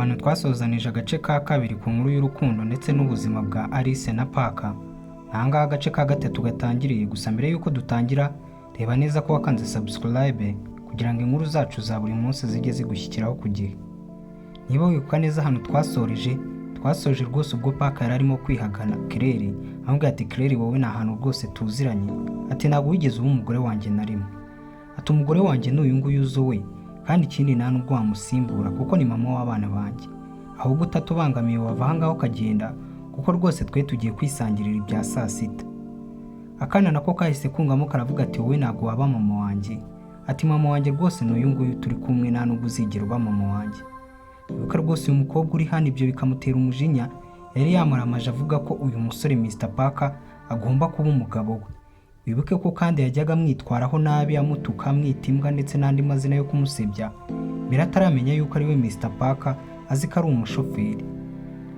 Ahantu twasozanije agace ka kabiri ku nkuru y'urukundo ndetse n'ubuzima bwa Alice na Parker, ahangaha agace ka gatatu gatangiriye. Gusa mbere y'uko dutangira, reba neza ko wakanze subscribe kugira ngo inkuru zacu za buri munsi zijye zigushyikiraho ku gihe. Niba wibuka neza ahantu twasoreje, twasoje rwose ubwo Parker yari arimo kwihagana Claire, amubwira ati: "Claire, wowe ni ahantu rwose tuziranye." Ati: "Ntabwo wigeze uba umugore wanjye na rimwe." Ati: "Umugore wanjye ni uyu nguyu Zoe, kandi ikindi nta nubwo wamusimbura kuko ni mama w'abana banjye. Ahubwo utatubangamiye wava aha ngaha ukagenda, kuko rwose twe tugiye kwisangirira ibya saa sita." Akana nako kahise kungamo karavuga ati: "Wowe ntabwo waba mama wanjye." Ati: "Mama wanjye rwose ni uyu nguyu turi kumwe, nta nubwo uzigera uba mama wanjye." Wibuka rwose uyu mukobwa uri hano, ibyo bikamutera umujinya. Yari yamaramaje avuga ko uyu musore Mr Parker agomba kuba umugabo we. Wibuke ko kandi yajyaga amwitwaraho nabi, amutuka, amwita imbwa ndetse n'andi mazina yo kumusebya, mbere ataramenya yuko ari we Mr Parker, azi ko ari umushoferi.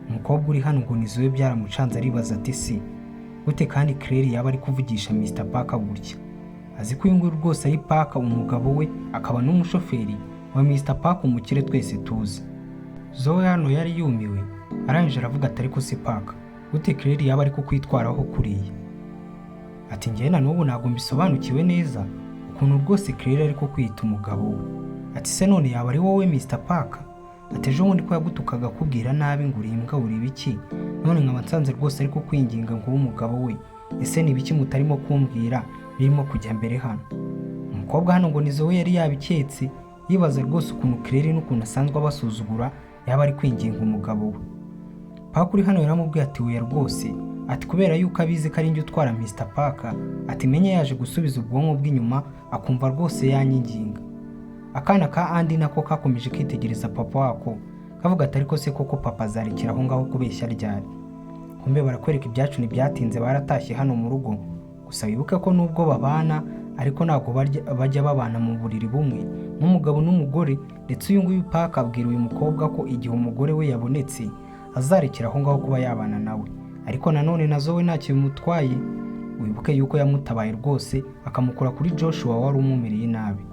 Umukobwa uri hano ngo ni Zoe, byaramucanze, aribaza ati: "Si gute kandi Claire yaba ari kuvugisha Mr Parker gutya?" Azi ko uyu nguyu rwose ari Parker umugabo we, akaba n'umushoferi wa Mr Parker, umukire twese tuzi. Zoe hano yari yumiwe, arangije aravuga ati: "Ariko si Parker, gute Claire yaba ari kukwitwaraho kuriya?" Ati: "Njyewe na n'ubu ntabwo mbisobanukiwe neza ukuntu rwose Claire ari kukwita umugabo we." Ati: "Se none yaba ari wowe Mr Parker?" Ati: "Ejo bundi ko yagutukaga akubwira nabi ngo uri imbwa, uri ibiki, none nkaba nsanze rwose ari kukwinginga ngo ube umugabo we. Ese ni ibiki mutarimo kumbwira birimo kujya mbere hano?" Umukobwa hano ngo ni Zoe yari yabiketse, yibaza rwose ukuntu Claire n'ukuntu asanzwe abasuzugura yaba ari kwinginga umugabo we. Parker uri hano yaramubwiye ati: "Oya rwose." Ati: "Kubera yuko abizi ko ari njye utwara Mr Parker." Ati: "Menye yaje gusubiza ubwonko bw'inyuma akumva rwose yanyinginga." Akana ka Andy nako kakomeje kwitegereza papa wako, kavuga ati: "Ariko se koko papa azarekera aho ngaho kubeshya ryari?" Kumbe barakwereka ibyacu ntibyatinze, baratashye hano mu rugo. Gusa wibuke ko nubwo babana ariko ntabwo bajya babana mu buriri bumwe nk'umugabo n'umugore. Ndetse uyu nguyu Parker abwira uyu mukobwa ko igihe umugore we yabonetse azarekera aho ngaho kuba yabana nawe, ariko nanone nazo we ntacyo bimutwaye. Wibuke yuko yamutabaye rwose akamukura kuri Joshua wari umumereye nabi.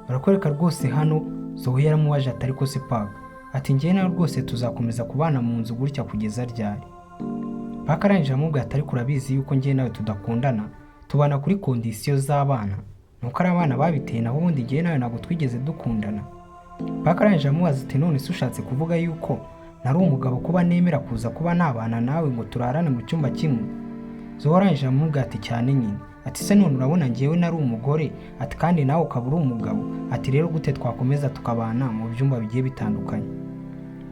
Barakwereka rwose hano Zoe yaramubaje ati: "Ariko se Parker," ati, "njyewe nawe rwose tuzakomeza kubana mu nzu gutya kugeza ryari?" Parker arangije aramubwira ati: "Ariko urabizi yuko njyewe nawe tudakundana, tubana kuri condition z'abana, nuko ari abana babiteye, naho ubundi njyewe nawe ntabwo twigeze dukundana." Parker arangije amubaza ati: "None se ushatse kuvuga yuko nari umugabo kuba nemera kuza kuba nabana nawe ngo turarane mu cyumba kimwe?" Zoe arangije aramubwira ati: "Cyane nyine." Ati: "Se none urabona njyewe nari umugore?" Ati: "Kandi nawe ukaba uri umugabo." Ati: "Rero gute twakomeza tukabana mu byumba bigiye bitandukanye?"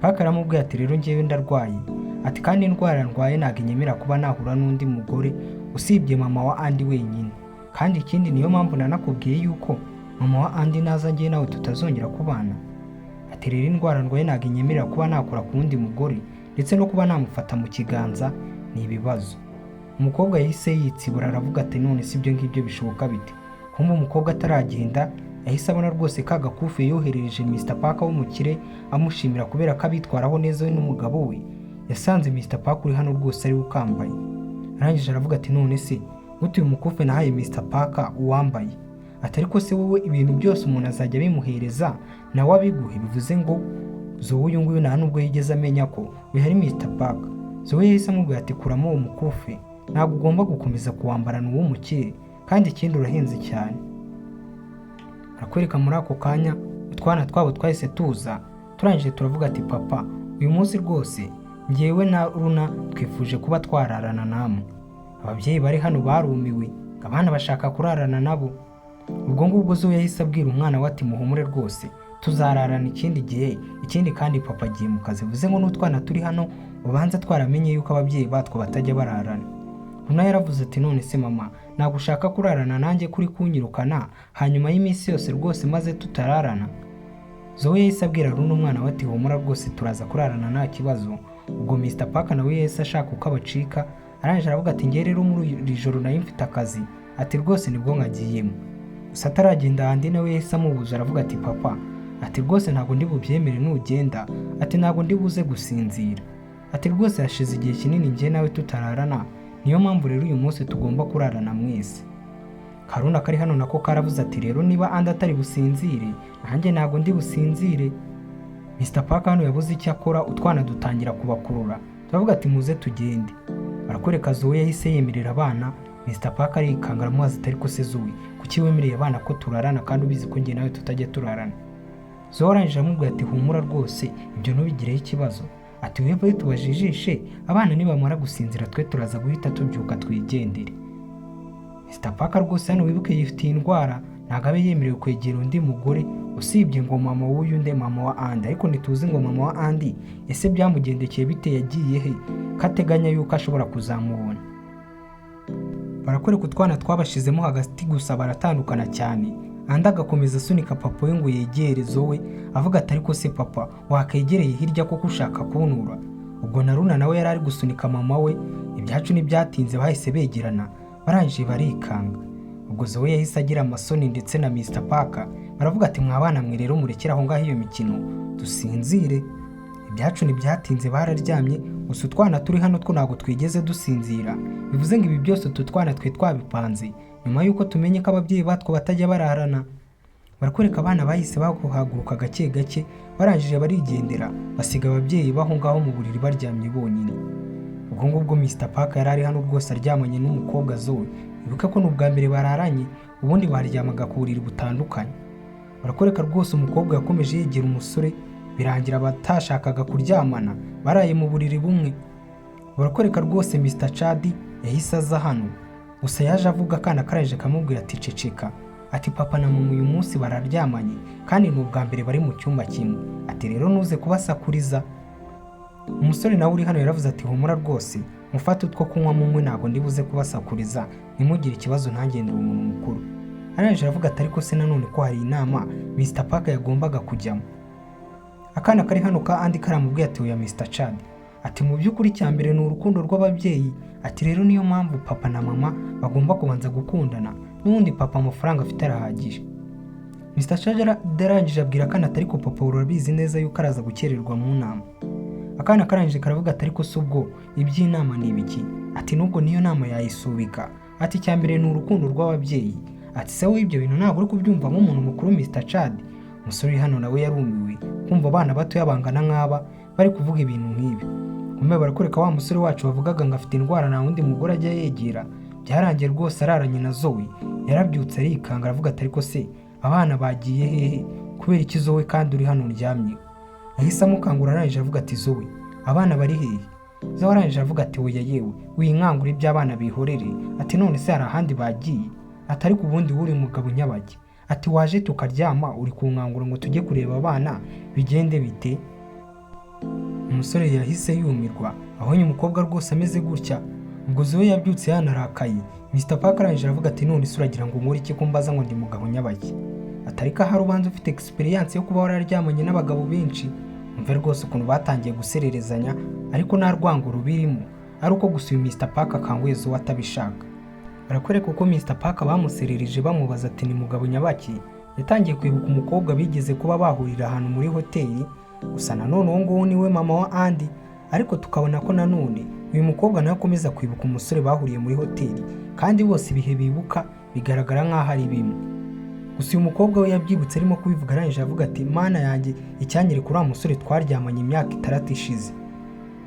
Parker aramubwira ati: "Rero njyewe ndarwaye." Ati: "Kandi indwara ndwaye ntabwo inyemera kuba nahura n'undi mugore usibye mama wa Andy wenyine. Kandi ikindi, niyo mpamvu nanakubwiye yuko mama wa Andy naza njyewe nawe tutazongera kubana." Ati: "Rero indwara ndwaye ntabwo inyemerera kuba nakora ku wundi mugore, ndetse no kuba namufata mu kiganza ni ibibazo." Umukobwa yahise yitsibura, aravuga ati: "None si ibyo ngibyo bishoboka bite?" Kumva umukobwa ataragenda, yahise abona rwose ka gakufi yoherereje Mr Parker w'umukire amushimira kubera ko abitwaraho neza we n'umugabo we. Yasanze Mr Parker uri hano rwose ari we ukambaye. Arangije aravuga ati: "None se gute uyu mukufi nahaye Mr Parker uwambaye?" Ati: "Ariko se wowe ibintu byose umuntu azajya abimuhereza nawe abiguhe?" Bivuze ngo Zoe uyu nguyu nta nubwo yigeze amenya ko uyu ari Mr Parker. Zoe yahise amubwira ati: "Kuramo uwo mukufi, ntabwo ugomba gukomeza kuwambarana uw'umukire, kandi ikindi urahenze cyane." Arakwereka muri ako kanya utwana twabo twahise tuza, turangije turavuga ati: "Papa, uyu munsi rwose ngewe na Runa twifuje kuba twararana namwe." Ababyeyi bari hano barumiwe, abana bashaka kurarana nabo. Ubwo ngubwo Zoe yahise abwira umwana we ati: "Muhumure rwose, tuzararana ikindi gihe. Ikindi kandi papa agiye mu kazi." Bivuze ngo n'utwana turi hano ubanza twaramenye yuko ababyeyi batwo batajya bararana. Runa yaravuze ati: "None se mama, ntabwo ushaka kurarana nanjye kuri kunyirukana hanyuma y'iminsi yose rwose maze tutararana?" Zoe yahise abwira Runa umwana we ati: "Humura rwose, turaza kurarana nta kibazo." Ubwo Mr Parker nawe yahise ashaka uko abacika, arangije aravuga ati: "Ngewe rero muri iri joro nari mfite akazi." Ati: "Rwose nibwo nkagiyemo." Gusa ataragenda, Andy nawe yahise amubuza, aravuga ati: "Papa," ati, "rwose ntabwo ndi bubyemere nugenda." Ati: "Ntabwo ndi buze gusinzira." Ati: "Rwose hashize igihe kinini njye nawe tutararana, niyo mpamvu rero uyu munsi tugomba kurarana mwese." Karuna kari hano nako karavuze ati: "Rero niba Andy atari businzire, nanjye ntabwo ndi businzire." Mr Parker hano yabuze icyo akora, utwana dutangira kubakurura, turavuga ati muze tugende. Barakwereka Zoe yahise yemerera abana. Mr Parker arikanga, aramubaza ati ariko se Zoe, kuki wemereye abana ko turarana kandi ubizi ko njye nawe tutajya turarana? Zoe arangije aramubwira ati humura rwose, ibyo ntubigireho ikibazo. Ati weva tubajijishe abana, nibamara gusinzira twe turaza guhita tubyuka twigendere. Mr Parker rwose hano wibuke yifitiye indwara, ntabwo abe yemerewe kwegera undi mugore usibye ngo mama w'uyu nde, mama wa Andy. Ariko ntituzi ngo mama wa Andy ese byamugendekeye bite, yagiye he, ko ateganya yuko ashobora kuzamubona. Barakwereka utwana twabashizemo hagati gusa baratandukana cyane. Andy agakomeza asunika papa we ngo yegere Zoe, avuga ati ariko se papa, wakegereye hirya koko ushaka kuntura? Ubwo na Runa nawe yari ari gusunika mama we. Ibyacu ntibyatinze bahise begerana, barangije barikanga. Ubwo Zoe yahise agira amasoni ndetse na Mr Parker, baravuga ati mwabana mwe rero murekere aho ngaho iyo mikino dusinzire. Ibyacu ntibyatinze bararyamye. Gusa utwana turi hano two ntabwo twigeze dusinzira, bivuze ngo ibi byose utu twana twe twabipanze nyuma y'uko tumenye ko ababyeyi batwo batajya bararana. Barakwereka abana bahise bahaguruka gake gake, barangije barigendera, basiga ababyeyi baho ngaho mu buriri baryamye bonyine. Ubwo ngubwo Mr Parker yari ari hano rwose aryamanye n'umukobwa Zoe. Ibuka ko ni ubwa mbere bararanye, ubundi baryamaga ku buriri butandukanye. Barakwereka rwose umukobwa yakomeje yegera umusore, birangira abatashakaga kuryamana baraye mu buriri bumwe. Barakwereka rwose Mr Chad yahise aza hano, gusa yaje avuga akana karangije kamubwira ati ceceka, ati papa na mama uyu munsi bararyamanye kandi ni ubwa mbere bari mu cyumba kimwe, ati rero ntuze kubasakuriza. Umusore nawe uri hano yaravuze ati humura rwose, mufate utwo kunywa munywe, ntabwo ndibuze kubasakuriza, ntimugire ikibazo, nanjye ndi umuntu mukuru. Arangije aravuga ati ariko se nanone ko hari inama Mr Parker yagombaga kujyamo. Akana kari hano ka Andy karamubwiye ati oya Mr Chad, ati mu by'ukuri icya mbere ni urukundo rw'ababyeyi, ati rero niyo mpamvu papa na mama bagomba kubanza gukundana, n'ubundi papa amafaranga afite arahagije. Mr Chad arangije abwira akana ati ariko papa urabizi neza yuko araza gukererwa mu nama. Akana karangije karavuga ati ariko se ubwo iby'inama ni ibiki? Ati nubwo niyo nama yayisubika, ati icya mbere ni urukundo rw'ababyeyi. Ati se wowe ibyo bintu ntabwo uri kubyumva nk'umuntu mukuru Mr Chad? Umusore uri hano nawe yarumiwe kumva abana batoya bangana nk'aba bari kuvuga ibintu nk'ibi. Kumbe barakwereka wa musore wacu bavugaga ngo afite indwara nta wundi mugore ajya yegera, byarangiye rwose araranye na Zoe. Yarabyutse arikanga, aravuga ati ariko se abana bagiye hehe, kubera iki Zoe kandi uri hano uryamye? Yahise amukangura, arangije avuga ati Zoe, abana bari hehe? Zoe arangije avuga ati oya yewe, winkangura iby'abana bihorere. Ati none se hari ahandi bagiye? Ati ariko ubundi uri mugabo nyabaki? Ati waje tukaryama, uri kunkangura ngo tujye kureba abana, bigende bite? Umusore yahise yumirwa abonye umukobwa rwose ameze gutya. Ubwo Zoe yabyutse yanarakaye. Mr Parker arangije aravuga ati none se uragira ngo nkore iki ko mbaza ngo ndi mugabo nyabaki? Ati ariko ahari ubanza ufite experience yo kuba wararyamanye n'abagabo benshi. Umve rwose ukuntu batangiye gusererezanya, ariko nta rwango rubirimo, ari uko gusa uyu Mr Parker akanguye Zoe atabishaka. Barakwereka uko Mr Parker bamuserereje bamubaza ati ni mugabo nyabaki, yatangiye kwibuka umukobwa bigeze kuba bahurira ahantu muri hoteli. Gusa nanone uwo nguwo niwe mama wa Andy, ariko tukabona ko nanone uyu mukobwa nawe akomeza kwibuka umusore bahuriye muri hoteli, kandi bose ibihe bibuka bigaragara nk'aho ari bimwe. Gusa uyu mukobwa we yabyibutse arimo kubivuga, arangije avuga ati mana yanjye, icyanyereka uriya musore twaryamanye imyaka 6 ishize.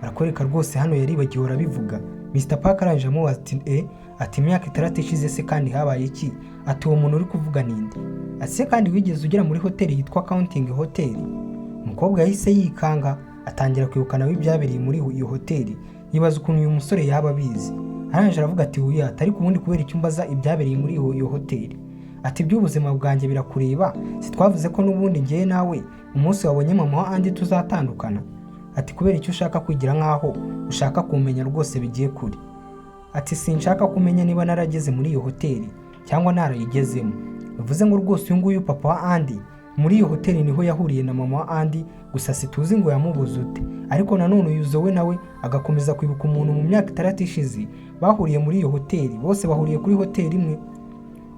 Barakwereka rwose hano yaribagiwe arabivuga. Mr Parker arangije amubaza ati ati imyaka 6 ishize se kandi habaye iki? Ati uwo muntu uri kuvuga ninde? Ati se kandi wigeze ugera muri hoteli yitwa Counting Hotel? Umukobwa yahise yikanga, atangira kwibuka nawe ibyabereye muri iyo hoteli, yibaza ukuntu uyu musore yaba abizi. Arangije aravuga ati wuya, ariko ubundi kubera icyo umbaza ibyabereye muri iyo hoteli? Ati iby'ubuzima bwanjye birakureba, si twavuze ko n'ubundi ngewe nawe umunsi wabonye mama wa Andy tuzatandukana? Ati kubera icyo ushaka kwigira nk'aho ushaka kumenya rwose bigiye kure? Ati sinshaka kumenya niba narageze muri iyo hoteli cyangwa narayigezemo. Bivuze ngo rwose uyu nguyu papa wa Andy muri iyo hoteli niho yahuriye na mama wa Andy, gusa situzi ngo yamubuze ute. Ariko nanone uyu Zoe nawe agakomeza kwibuka umuntu mu myaka 6 ishize bahuriye muri iyo hoteli, bose bahuriye kuri hoteli imwe.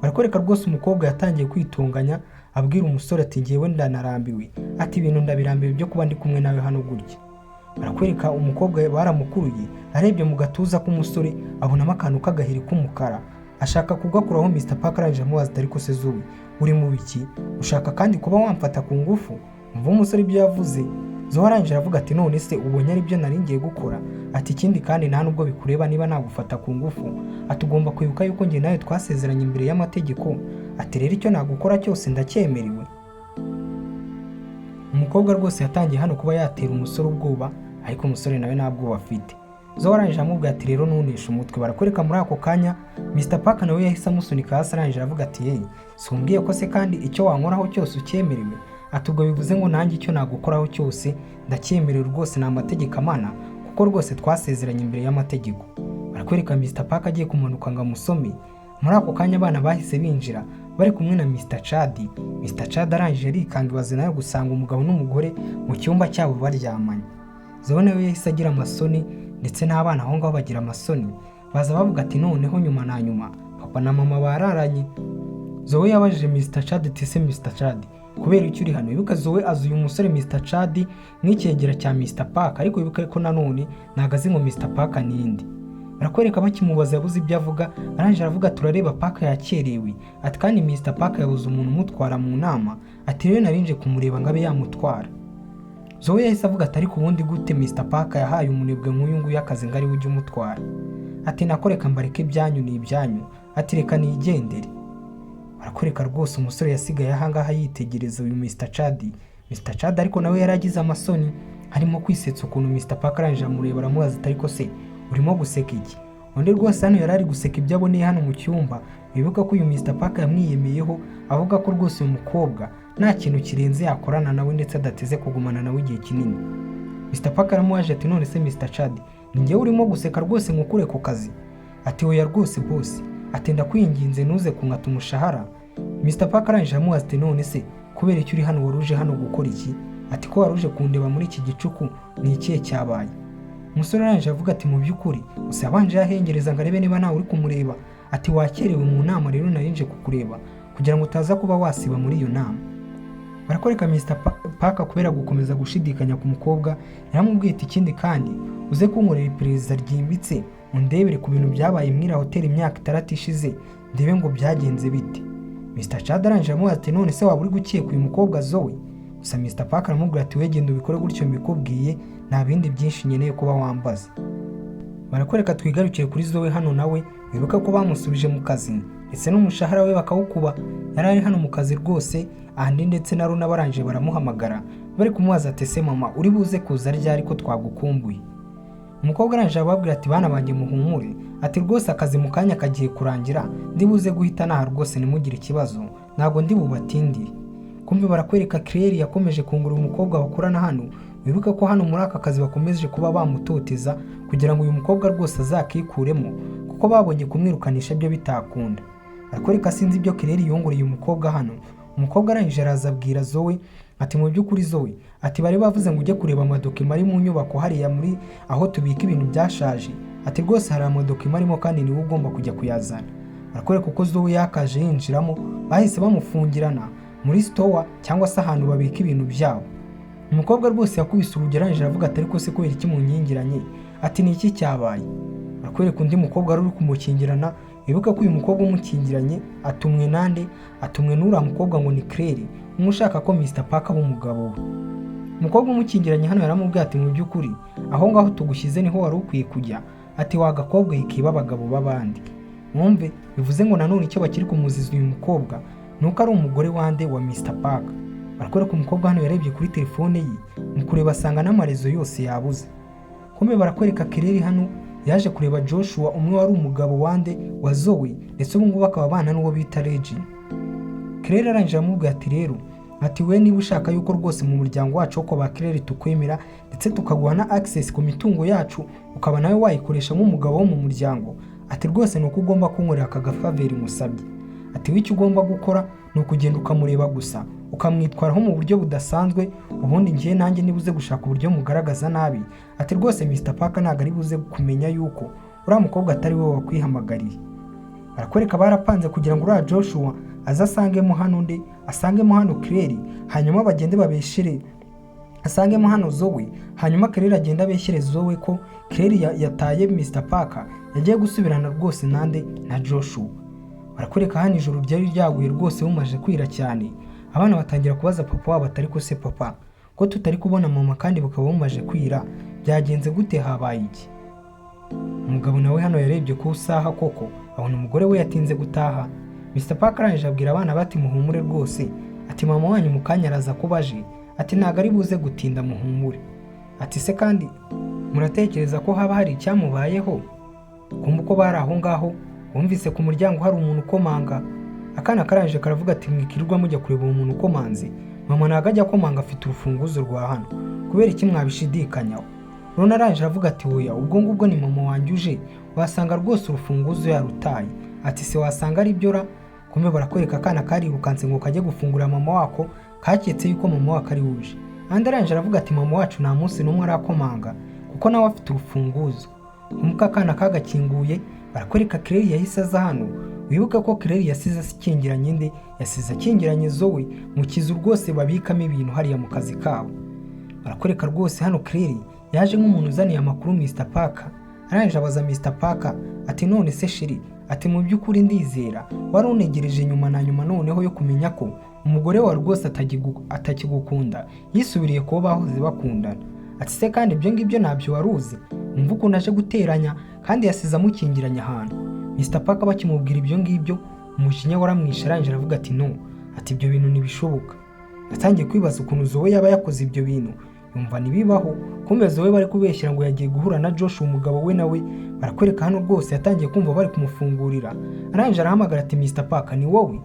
Barakwereka rwose umukobwa yatangiye kwitunganya, abwira umusore ati ngewe ndanarambiwe, ati ibintu ndabirambiwe byo kuba ndi kumwe nawe hano gutya. Barakwereka umukobwa baramukuruye, arebye mu gatuza k'umusore abonamo akantu k'agaheri k'umukara, ashaka kugakuraho. Mr Parker arangije amubaza ati ariko se Zoe, uri mu biki? Ushaka kandi kuba wamfata ku ngufu? Umva umusore ibyo yavuze. Zoe arangije aravuga ati: "None se ubonye ari byo nari ngiye gukora?" Ati: "Ikindi kandi nta nubwo bikureba niba nagufata ku ngufu." Ati: "Ugomba kwibuka yuko njye nawe twasezeranye imbere y'amategeko." Ati: "Rero icyo nagukora cyose ndacyemerewe." Umukobwa rwose yatangiye hano kuba yatera umusore ubwoba, ariko umusore nawe nta bwoba afite. Zoe arangije amubwira ati: "Rero ntuneshe umutwe." Barakwereka muri ako kanya Mr Park nawe yahise amusunika hasi, arangije aravuga ati: "Yewe, sumbwiye ko se kandi icyo wankoraho cyose ucyemerewe?" Ati: "Ubwo bivuze ngo nanjye icyo nagukoraho cyose ndacyemerewe rwose, ni amategeko amana, kuko rwose twasezeranye imbere y'amategeko." Barakwereka Mr Park agiye kumanuka ngo amusome. Muri ako kanya abana bahise binjira bari kumwe na Mr Chad. Mr Chad arangije arikanga, ibaze nawe gusanga umugabo n'umugore mu cyumba cyabo baryamanye. Zoe nawe yahise agira amasoni, ndetse n'abana aho ngaho bagira amasoni, baza bavuga ati: "Noneho nyuma na nyuma papa na mama bararanye." Zoe yabajije Mr Chad ati: "Se Mr Chad, kubera icyo uri hano?" Wibuka Zoe azi uyu musore Mr Chad nk'icyegera cya Mr Park, ariko wibuke ko nanone ntabwo azi ngo Mr Park ninde. Barakwereka bakimubaza yabuze ibyo avuga, arangije aravuga: "Turareba Park yakerewe." Ati: "Kandi Mr Park yabuze umuntu umutwara mu nama." Ati: "Rero narinje kumureba ngo abe yamutwara." Zoe yahise avuga ati: "Ariko ubundi gute Mr Park yahaye umunebwe nk'uyu nguyu akazi ngo ariwe ujye umutwara?" Ati: "Nako reka mbareke, ibyanyu ni ibyanyu." Ati: "Reka nigendere." Barakwereka rwose umusore yasigaye ahangaha yitegereza uyu Mr Chad. Mr Chad ariko nawe yari agize amasoni, harimo kwisetsa ukuntu Mr Park arangije amureba, aramubaza ati: "Ariko se urimo guseka iki?" Undi rwose hano yari ari guseka ibyo aboneye hano mu cyumba. Wibuka ko uyu Mr Park yamwiyemeyeho avuga ko rwose uyu mukobwa nta kintu kirenze yakorana nawe, ndetse adateze kugumana nawe igihe kinini. Mr Park aramubaje ati: "None se Mr Chad, ni njyewe urimo guseka rwose nkukure ku kazi?" Ati: "Oya rwose boss." Ati: "Ndakwinginze ntuze kunkata umushahara." Mr Park arangije aramubaza ati: "None se kubera icyo uri hano, wari uje hano gukora iki?" Ati: "Ko wari uje kundeba muri iki gicuku, ni ikihe cyabaye?" Umusore arangije avuga ati: "Mu by'ukuri," gusa yabanje yahengereza ngo arebe niba ntawe uri kumureba. Ati: "Wakerewe mu nama, rero narinje kukureba kugira ngo utaza kuba wasiba muri iyo nama." Barakwereka Mr Park kubera gukomeza gushidikanya ku mukobwa, yaramubwiye ati: "Ikindi kandi uze kunkorera iperereza ryimbitse, undebere ku bintu byabaye muri iriya hoteli imyaka 6 ishize, ndebe ngo byagenze bite." Mr Chad arangije amubaza ati: "None se waba uri gukeka uyu mukobwa Zoe?" Gusa Mr Park aramubwira ati: "Wegenda ubikore gutyo mbikubwiye, nta bindi byinshi nkeneye kuba wambaza." Barakwereka twigarukiye kuri Zoe hano, nawe wibuka ko bamusubije mu kazi ndetse n'umushahara we bakawukuba. Yari ari hano mu kazi rwose, Andy ndetse na Runa barangije baramuhamagara, bari kumubaza ati: "Ese mama uri buze kuza ryari ko twagukumbuye?" Umukobwa arangije ababwira ati: "Bana banjye, muhumure." Ati: "Rwose akazi mu kanya kagiye kurangira, ndi buze guhita naha rwose, ntimugire ikibazo, ntabwo ndi bubatindire." Kumbe barakwereka Claire yakomeje kungura umukobwa bakorana hano. Wibuke ko hano muri aka kazi bakomeje kuba bamutoteza kugira ngo uyu mukobwa rwose azakikuremo, kuko babonye kumwirukanisha byo bitakunda. Barakwereka sinzi ibyo Claire yongoreye umukobwa hano. Umukobwa arangije araza abwira Zoe ati: "Mu by'ukuri Zoe," ati, "bari bavuze ngo ujye kureba amadokima ari mu nyubako hariya muri aho tubika ibintu byashaje." Ati: "Rwose hari amadokima arimo kandi niwe ugomba kujya kuyazana." Barakwereka uko Zoe yakaje yinjiramo, bahise bamufungirana muri store cyangwa se ahantu babika ibintu byabo. Umukobwa rwose yakubise urugi, arangije aravuga ati: "Ariko se kubera iki munyingiranye?" Ati: "Ni iki cyabaye?" Barakwereka undi mukobwa wari uri kumukingirana. Wibuka ko uyu mukobwa umukingiranye atumwe nande? Atumwe n'uriya mukobwa ngo ni Claire, umwe ushaka ko Mr Park aba umugabo we. Umukobwa umukingiranye hano yaramubwiye ati: "Mu by'ukuri aho ngaho tugushyize niho wari ukwiye kujya." Ati: "Wa gakobwa yikiba abagabo b'abandi." Mwumve, bivuze ngo nanone icyo bakiri kumuziza uyu mukobwa ni uko ari umugore wande? Wa Mr Park. Barakwereka umukobwa hano yarebye kuri telefone ye, mu kureba asanga n'amarezo yose yabuze. Kumbe barakwereka Claire hano yaje kureba Joshua, umwe wari umugabo wande? Wa Zoe, ndetse ubu ngubu akaba abana n'uwo bita Regina. Claire arangije aramubwira ati: "Rero," ati, "we niba ushaka yuko rwose mu muryango wacu wo kwa ba Claire tukwemera, ndetse tukaguha na access ku mitungo yacu, ukaba nawe wayikoresha nk'umugabo wo mu muryango," ati, "rwose ni uko ugomba kunkorera aka gafavor musabye." Ati: "W'icyo ugomba gukora ni ukugenda ukamureba gusa, ukamwitwaraho mu buryo budasanzwe, ubundi ngiye nanjye nibuze gushaka uburyo mugaragaza nabi." Ati: "Rwose Mr Park ntabwo ari buze kumenya yuko uriya mukobwa atari we wakwihamagariye." Barakwereka barapanze kugira ngo uriya Joshua aze asangemo hano undi, asangemo hano Claire, hanyuma bagende babeshere, asangemo hano Zoe, hanyuma Claire agende abeshyere Zoe ko Claire yataye Mr Park, yagiye gusubirana rwose nande? Na Joshua. Barakwereka hano ijoro ryari ryaguye rwose, bumaze kwira cyane. Abana batangira kubaza papa wabo atari ko se papa Ko tutari kubona mama kandi bukaba bumaje kwira, byagenze gute? Habaye iki?" Umugabo nawe hano yarebye ku isaha koko abona umugore we yatinze gutaha. Mr Parker arangije abwira abana bati: "Muhumure rwose," ati, "mama wanyu mu kanya araza kuba aje," ati, "ntabwo ari buze gutinda, muhumure." Ati: "Se kandi muratekereza ko haba hari icyamubayeho?" Kumva uko bari aho ngaho, bumvise ku muryango hari umuntu ukomanga. Akana karangije karavuga ati: "Mwikirirwa mujya kureba uwo muntu ukomanze, mama ntabwo ajya akomanga, afite urufunguzo rwa hano. Kubera iki mwabishidikanyaho?" Rona arangije aravuga ati: "Oya, ubwo ngubwo ni mama wanjye uje, wasanga rwose urufunguzo yarutaye." Ati: "Se wasanga ari byo ra?" Kumbe barakwereka akana karirukanse ngo kajye gufungurira mama wako, kaketse yuko mama wako ari uje. Andi arangije aravuga ati: "Mama wacu nta munsi n'umwe arakomanga kuko nawe afite urufunguzo." Nk'uko akana kagakinguye, barakwereka Claire yahise aza hano. Wibuke ko Claire yasize akingiranye nde? Yasize akingiranye Zoe mu kizu rwose babikamo ibintu hariya mu kazi kabo. Barakwereka rwose hano Claire yaje nk'umuntu uzaniye amakuru Mr Parker. Arangije abaza Mr Parker ati: "None se chéri," ati, "mu by'ukuri ndizera wari unegereje nyuma na nyuma noneho yo kumenya ko umugore wawe rwose atakigukunda, yisubiriye kubo bahoze bakundana." Ati: "Se kandi ibyo ngibyo ntabyo wari uzi?" Umva ukuntu aje guteranya kandi yasize amukingiranye ahantu. Mr Parker bakimubwira ibyo ngibyo, umujinya waramwishe. Arangije aravuga ati: "No," ati, "ibyo bintu ntibishoboka." Yatangiye kwibaza ukuntu Zoe yaba yakoze ibyo bintu, yumva ntibibaho. Kumbe Zoe bari kubeshyira ngo yagiye guhura na Josh, umugabo we nawe. Barakwereka hano rwose yatangiye kumva bari kumufungurira. Arangije arahamagara ati: "Mr Parker, ni wowe?"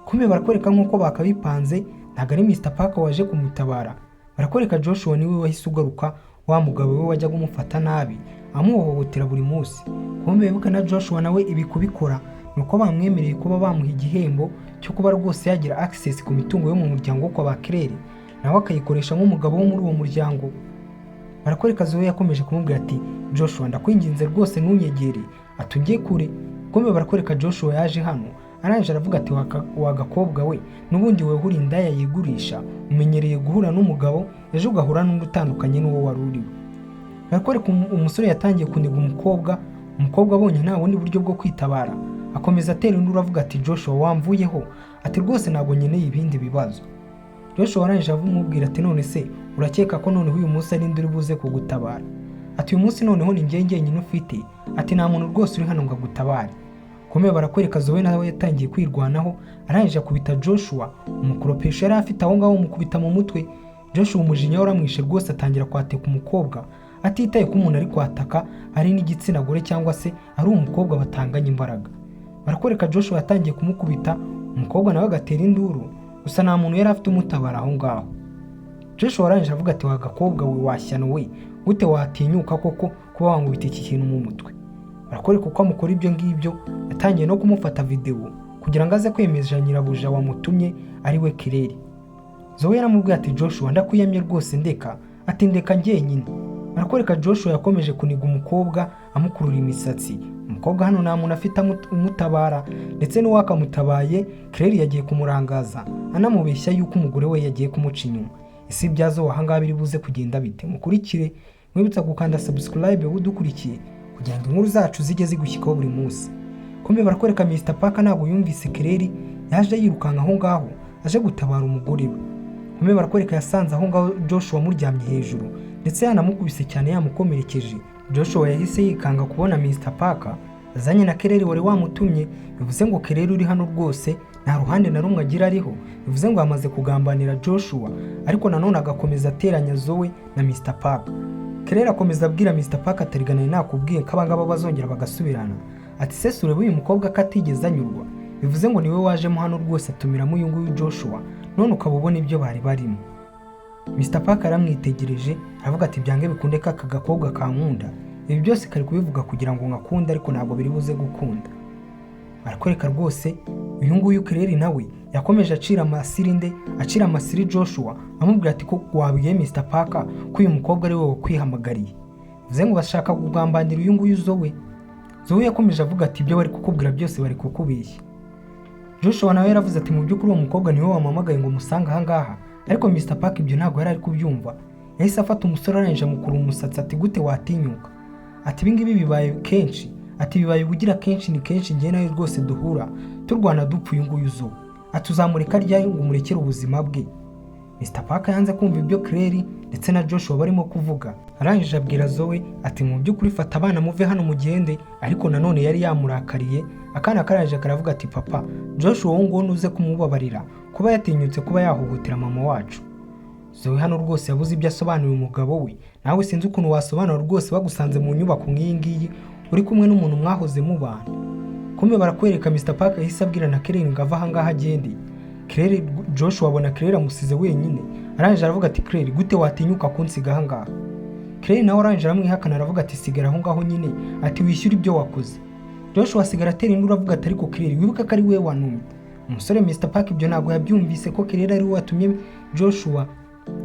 Kumbe barakwereka nk'uko bakabipanze, ntabwo ari Mr Parker waje kumutabara. Barakwereka Joshua niwe wahise ugaruka, wa mugabo we wajyaga umufata nabi, amuhohotera buri munsi. Kumbe wibuke na Joshua nawe ibi kubikora ni uko bamwemereye kuba bamuha igihembo cyo kuba rwose yagira access ku mitungo yo mu muryango wo kwa ba Claire, nawe akayikoresha nk'umugabo wo muri uwo muryango. Barakwereka Zoe yakomeje kumubwira ati: "Joshua, ndakwinginze rwose ntunyegere," ati, "ungiye kure." Kumbe barakwereka Joshua yaje hano, arangije aravuga ati: "Wa gakobwa we, n'ubundi wewe uri indaya yigurisha, umenyereye guhura n'umugabo, ejo ugahura n'undi utandukanye n'uwo wari uriwe." Barakwereka umusore yatangiye kuniga umukobwa. Umukobwa abonye nta bundi buryo bwo kwitabara, akomeza atera induru avuga ati: "Joshua, wamvuyeho," ati, "rwose ntabwo nkeneye ibindi bibazo." Joshua arangije amubwira ati: "None se urakeka ko noneho uyu munsi ari uri buze kugutabara?" Ati: "Uyu munsi noneho ni njye njyenyine ufite," ati, "nta muntu rwose uri hano ngo agutabare." Kumbe barakwereka Zoe nawe yatangiye kwirwanaho, arangije akubita Joshua umukoropesho yari afite aho ngaho, umukubita mu mutwe. Joshua umujinya waramwishe rwose, atangira kwateka umukobwa atitaye ko umuntu ari kwataka ari n'igitsina gore cyangwa se ari umukobwa batanganya imbaraga. Barakwereka Joshua yatangiye kumukubita, umukobwa nawe agatera induru, gusa nta muntu yari afite umutabara aho ngaho. Joshua arangije avuga ati: "Wa gakobwa we, washyano we, gute watinyuka koko kuba wankubita iki kintu mu mutwe?" Barakwereka uko amukora ibyo ngibyo, yatangiye no kumufata videwo kugira ngo aze kwemeza nyirabuja wamutumye ari we Claire. Zoe yaramubwiye ati: "Joshua, ndakwiyamye rwose, ndeka," ati, "ndeka njyenyine." Barakwereka Joshua yakomeje kuniga umukobwa, amukurura imisatsi. Umukobwa hano nta muntu afite umutabara, ndetse n'uwakamutabaye Claire yagiye kumurangaza, anamubeshya yuko umugore we yagiye kumuca inyuma. Ese ibyazo ahangaha biri buze kugenda bite? Mukurikire, mwibutsa gukanda subscribe udukurikiye kugira ngo inkuru zacu zijye zigushyikaho buri munsi. Kumbe barakwereka Mr Parker ntabwo yumvise Claire yaje yirukanka aho ngaho aje gutabara umugore we. Kumbe barakwereka yasanze aho ngaho Joshua amuryamye hejuru, ndetse yanamukubise cyane, yamukomerekeje. Joshua yahise yikanga kubona Mr Parker azanye na Claire wari wamutumye. Bivuze ngo Claire uri hano rwose nta ruhande na rumwe agira ariho, bivuze ngo yamaze kugambanira Joshua, ariko nanone agakomeza ateranya Zoe na Mr Parker. Claire akomeza abwira Mr Parker ati: "Nari nakubwiye ko abangaba bazongera bagasubirana." Ati: "Se urebe uyu mukobwa ko atigeze anyurwa, bivuze ngo niwe wajemo hano rwose atumiramo uyu nguyu Joshua, none ukaba ubona ibyo bari barimo." Mr Parker aramwitegereje aravuga ati: "Byange bikunde ko aka gakobwa kankunda, ibi byose kari kubivuga kugira ngo ngakunde, ariko ntabwo biri buze gukunda." Barakwereka rwose uyu nguyu Claire nawe yakomeje acira amasiri nde? Acira amasiri Joshua, amubwira ati: "Ko wabwiye Mr Parker ko uyu mukobwa ari wowe wakwihamagariye?" Bivuze ngo bashaka kugambanira uyu nguyu Zoe. Zoe yakomeje avuga ati: "Ibyo bari kukubwira byose bari kukubeshya." Joshua nawe yaravuze ati: "Mu by'ukuri uwo mukobwa niwe wampamagaye ngo musange ahangaha." Ariko Mr Parker ibyo ntabwo yari ari kubyumva. Yahise afata umusore, arangije amukura umusatsi, ati: "Gute watinyuka?" Ati: "Ibingibi bibaye kenshi," ati, "bibaye ubugira kenshi, ni kenshi njye nawe rwose duhura turwana dupfa uyu nguyu Zoe." Ati: "Uzamureka ryari ngo umurekere ubuzima bwe?" Mr Parker yanze kumva ibyo Claire ndetse na Joshua barimo kuvuga. Arangije abwira Zoe ati mu by'ukuri fata abana muve hano mugende, ariko nanone yari yamurakariye. Akana karangije karavuga ati papa, Joshua uwo nguwo nuze kumubabarira kuba yatinyutse kuba yahohotera mama wacu. Zoe hano rwose yabuze ibyo asobanurira umugabo we. Nawe sinzi ukuntu wasobanura rwose bagusanze mu nyubako nk'iyi ngiyi uri kumwe n'umuntu mwahoze mubana. Kumbe barakwereka Mr Parker yahise abwira na Claire ngo ave aha ngaha agende. Claire, Joshua abona Claire amusize wenyine, arangije aravuga ati Claire, gute watinyuka kunsiga aha ngaha? Claire nawe arangije aramwihakana, aravuga ati sigara aho ngaho nyine, ati wishyure ibyo wakoze. Joshua asigara atera induru avuga ati ariko Claire, wibuke ko ari we wantumye. Umusore Mr Parker ibyo ntabwo yabyumvise ko Claire ari we watumye Joshua.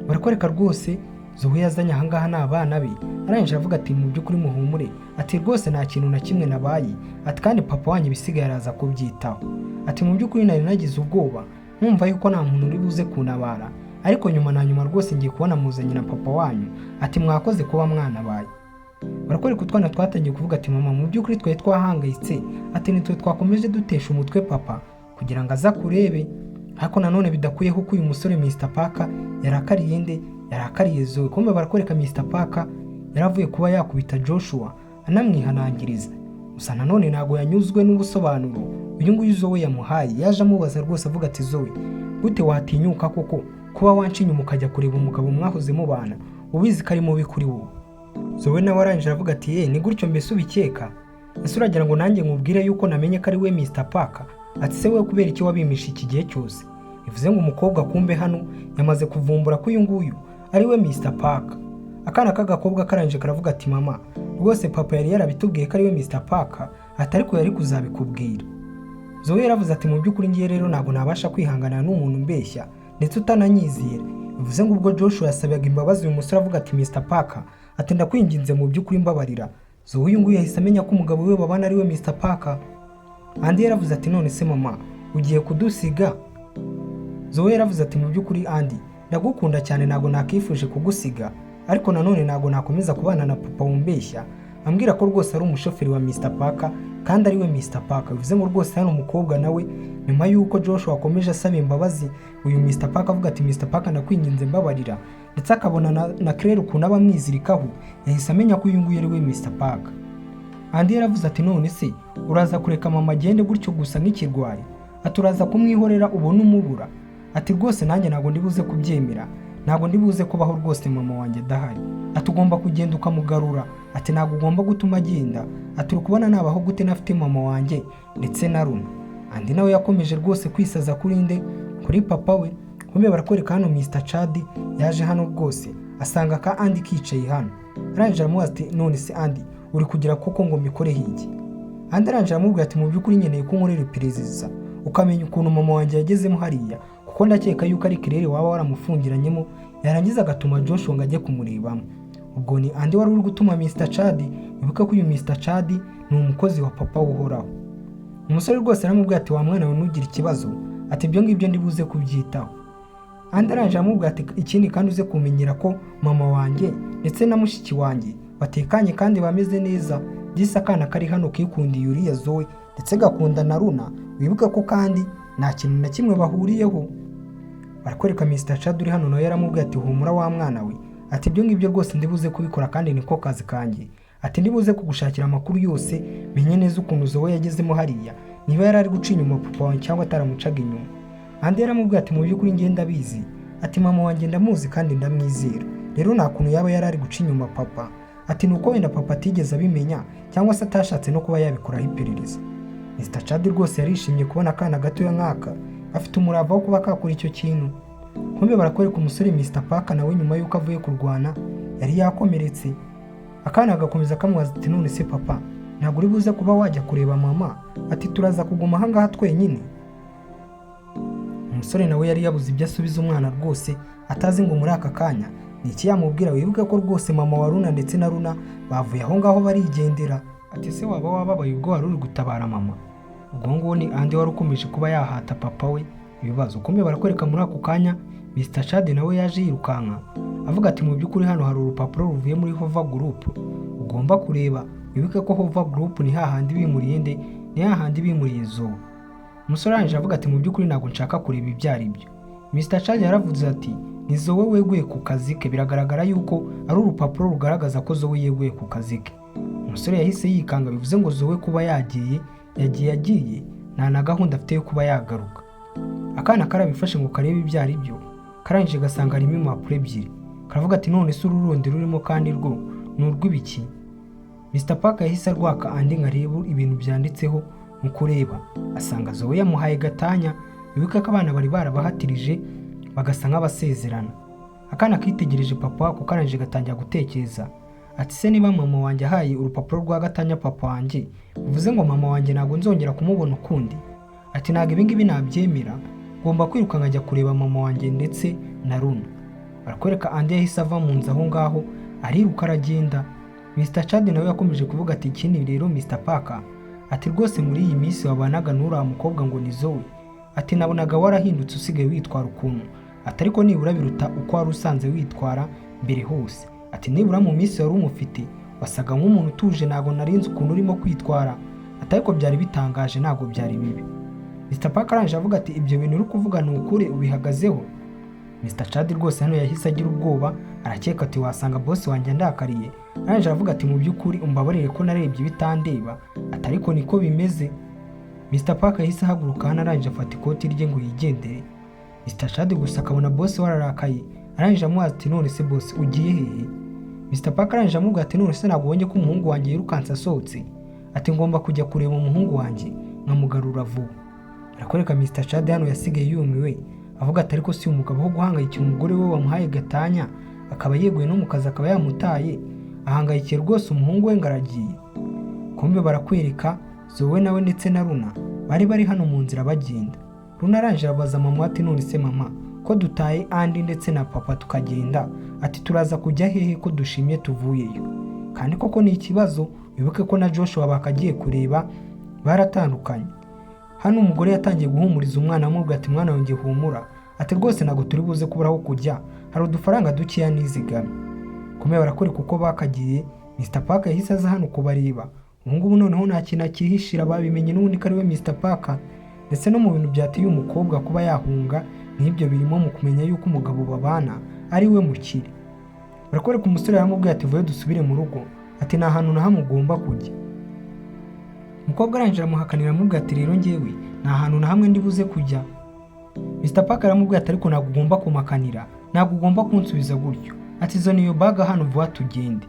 Barakwereka rwose Zoe yazanye aha ngaha ni abana be, arangije aravuga ati mu by'ukuri muhumure, ati rwose nta kintu na kimwe nabaye, ati kandi papa wanyu ibisigaye araza kubyitaho, ati mu by'ukuri nari nagize ubwoba nkumva yuko nta muntu uri buze kuntabara, ariko nyuma na nyuma rwose ngiye kubona muzanye na papa wanyu, ati mwakoze kuba mwanabaye. Barakwereka utwana twatangiye kuvuga ati mama, mu by'ukuri twari twahangayitse, ati nitwe twakomeje dutesha umutwe papa kugira ngo aze akurebe. Ariko nanone bidakuyeho ko uyu musore Mr Parker yarakariye nde? Yarakariye Zoe. Kumbe barakwereka Mr Parker yaravuye kuba yakubita Joshua anamwihanangiriza, gusa nanone ntabwo yanyuzwe n'ubusobanuro uyu nguyu Zoe yamuhaye. Yaje amubaza rwose avuga ati Zoe, gute watinyuka koko kuba wanca inyuma ukajya kureba umugabo mwahoze mubana ubizi ko ari mubi kuri wowe? Zoe nawe arangije aravuga ati ye, ni gutyo mbese ubikeka? Ese uragira ngo nanjye nkubwire yuko namenye ko ari we Mr Parker? Ati se we kubera iki wabimisha iki gihe cyose? Bivuze ngo umukobwa kumbe hano yamaze kuvumbura ko uyu nguyu ari we Mr Parker. Akana k'agakobwa karangije karavuga ati mama, rwose papa yari yarabitubwiye ko ari we Mr Parker, ati ariko yari kuzabikubwira. Zoe yaravuze ati mu by'ukuri ngiye rero ntabwo nabasha kwihanganira n'umuntu umbeshya ndetse utananyizera. Bivuze ngo ubwo Joshua yasabaga imbabazi uyu musore avuga ati Mr Parker, ati ndakwinginze mu by'ukuri mbabarira. Zoe uyu nguyu yahise amenya ko umugabo we babana ari we Mr Parker. Andy yaravuze ati none se mama, ugiye kudusiga? Zoe yaravuze ati mu by'ukuri Andy, ndagukunda cyane, ntabwo nakifuje kugusiga, ariko nanone ntabwo nakomeza kubana na papa wumbeshya ambwira ko rwose ari umushoferi wa Mr Parker kandi ari we Mr Parker. Bivuze ngo rwose hano umukobwa nawe nyuma y'uko Joshua akomeje asaba imbabazi uyu Mr Parker avuga ati Mr Parker ndakwinginze mbabarira, ndetse akabona na Claire ukuntu aba amwizirikaho, yahise amenya ko uyu nguyu ari we Mr Parker. Andy yaravuze ati none se uraza kureka mama agende gutyo gusa nk'ikirwari? Ati uraza kumwihorera ubone umubura? Ati rwose nanjye ntabwo ndi buze kubyemera, ntabwo ndi buze kubaho rwose mama wanjye adahari. Ati ugomba kugenda ukamugarura, ati ntabwo ugomba gutuma agenda, ati uri kubona nabaho gute nafite mama wanjye ndetse na Runa. Andy nawe yakomeje rwose kwisaza kuri nde? Kuri papa we. Kumbe barakwereka hano Mr Chad yaje hano rwose asanga ka Andy kicaye hano, arangije aramubaza ati none se Andy, uri kugira koko ngo mbikoreho iki? Andy arangije aramubwira ati mu by'ukuri nkeneye ko unkorera iperereza ukamenya ukuntu mama wanjye yagezemo hariya, kuko ndakeka yuko ari Claire waba waramufungiranyemo yarangiza agatuma Joshua ngo ajye kumurebamo. Ubwo ni Andy wari uri gutuma Mr Chad. Wibuke ko uyu Mr Chad ni umukozi wa papa uhoraho. Umusore rwose aramubwira ati wa mwana we, ntugire ikibazo, ati ibyo ngibyo ndibuze kubyitaho. Andy arangije aramubwira ati ikindi kandi uze kumenyera ko mama wanjye ndetse na mushiki wanjye batekanye kandi bameze neza. Disi akana kari hano kikundiye uriya Zoe ndetse gakunda na Runa, wibuke ko kandi nta kintu na kimwe bahuriyeho. Barakwereka Mr Chad uri hano nawe yaramubwiye ati humura wa mwana we, ati ibyo ngibyo rwose ndibuze kubikora kandi niko kazi kanjye, ati ndibuze kugushakira amakuru yose menye neza ukuntu Zoe yagezemo hariya, niba yari ari guca inyuma papa wawe cyangwa ataramucaga inyuma. Andy yaramubwiye ati mu by'ukuri njye ndabizi, ati mama wanjye ndamuzi kandi ndamwizera, rero nta kuntu yaba yari ari guca inyuma papa, ati ni uko wenda papa atigeze abimenya cyangwa se atashatse no kuba yabikoraho iperereza. Mr Chad rwose yarishimye kubona akana gatoya nk'aka afite umurava wo kuba kakora icyo kintu. Kumbe barakwereka umusore Mr Parker nawe nyuma y'uko avuye kurwana yari yakomeretse. Akana gakomeza kamubaza ati none se papa, ntabwo uri buze kuba wajya kureba mama? Ati turaza kuguma ahangaha twenyine. Umusore nawe yari yabuze ibyo asubiza umwana rwose, atazi ngo muri aka kanya ni iki yamubwira. Wibuke ko rwose mama wa Runa ndetse na Runa bavuye aho ngaho barigendera. Ati se waba wababaye ubwo wari uri gutabara mama? Ubwo nguwo ni Andy wari ukomeje kuba yahata papa we ibibazo. Kumbe barakwereka muri ako kanya Mr Chad nawe yaje yirukanka avuga ati mu by'ukuri hano hari urupapuro ruvuye muri Hova Group ugomba kureba. Wibuke ko Hova Group ni hahandi bimuriye nde? Ni hahandi bimuriye Zoe. Umusore arangije avuga ati mu by'ukuri ntabwo nshaka kureba ibyo ari byo. Mr Chad yaravuze ati Ni Zoe weguye ku kazi ke. Biragaragara yuko ari urupapuro rugaragaza ko Zoe yeguye ku kazi ke. Umusore yahise yikanga, bivuze ngo Zoe kuba yagiye, yagiye nta na gahunda afite yo kuba yagaruka. Akana karabifashe ngo karebe ibyo ari byo, karangije gasanga harimo impapuro ebyiri. Karavuga ati: "None se uru rundi rurimo kandi rwo ni urw'ibiki?" Mr Park yahise arwaka andi ngo arebe ibintu byanditseho. Mu kureba asanga Zoe yamuhaye gatanya. Wibuke ko abana bari barabahatirije bagasa nk'abasezerana. Akana kitegereje papa wako, karangije gatangira gutekereza ati: "Se niba mama wanjye ahaye urupapuro rwa gatanya papa wanjye, bivuze ngo mama wanjye ntabwo nzongera kumubona ukundi?" Ati: "Ntabwo ibingibi nabyemera, ngomba kwiruka nkajya kureba mama wanjye ndetse na Runa." Barakwereka Andi yahise ava mu nzu aho ngaho, ariruka aragenda. Mr Chad nawe yakomeje kuvuga ati: "Ikindi rero Mr Parker," ati, "rwose muri iyi minsi wabanaga n'uriya mukobwa ngo ni Zoe," ati, "nabonaga warahindutse, usigaye witwara ukuntu," ati, "ariko nibura biruta uko wari usanze witwara mbere hose." Ati: "Nibura mu minsi wari umufite wasaga nk'umuntu utuje, ntabwo narinzi ukuntu urimo kwitwara," ati, "ariko byari bitangaje, ntabwo byari bibi." Mr Parker arangije avuga ati: "Ibyo bintu uri kuvuga ni ukuri, ubihagazeho?" Mr Chad rwose hano yahise agira ubwoba, arakeka ati: "Wasanga boss wanjye andakariye." Arangije aravuga ati: "Mu by'ukuri umbabarire ko narebye ibitandeba," ati, "ariko niko bimeze." Mr Parker yahise ahaguruka hano, arangije afata ikoti rye ngo yigendere. Mr Chad gusa akabona boss wararakaye, arangije amubaza ati: "None se boss, ugiye hehe?" Mr Parker arangije amubwira ati: "None se ntabwo ubonye ko umuhungu wanjye yirukanse asohotse?" Ati: "Ngomba kujya kureba umuhungu wanjye nkamugarura vuba." Arakwereka Mr Chad hano yasigaye yumiwe, avuga ati: "Ariko si umugabo wo guhangayikira umugore we wamuhaye gatanya, akaba yeguye no mu kazi, akaba yamutaye, ahangayikiye rwose umuhungu we ngo aragiye." Kumbe barakwereka Zoe nawe ndetse na Runa bari hano mu nzira bagenda. Runa arangije abaza mama ati: "None se mama, ko dutaye Andi ndetse na papa tukagenda," ati, "turaza kujya hehe ko dushimye tuvuyeyo?" Kandi koko ni ikibazo, wibuke ko na Joshua bakagiye kureba baratandukanye. Hano umugore yatangiye guhumuriza umwana, amubwira ati: "Mwana wanjye, humura," ati, "rwose ntabwo turi buze kubura aho kujya, hari udufaranga dukeya nizigamye." Kumbe barakwereka uko bakagiye. Mr Parker yahise aza hano kubareba. Ubu ngubu noneho nta kintu akihishira, babimenye n'ubundi ko ari we Mr Parker, ndetse no mu bintu byateye umukobwa kuba yahunga n'ibyo birimo, mu kumenya yuko umugabo babana ari we mukire. Barakwereka umusore yaramubwiye ati: "Vuye dusubire mu rugo," ati, "nta hantu na hamwe ugomba kujya." Umukobwa arangije aramuhakanira, aramubwira ati: "Rero njyewe nta hantu na hamwe ndi buze kujya." Mr Parker aramubwira ati: "Ariko ntabwo ugomba kumakanira, ntabwo ugomba kunsubiza gutyo," ati, "zana iyo bag hano vuba tugende."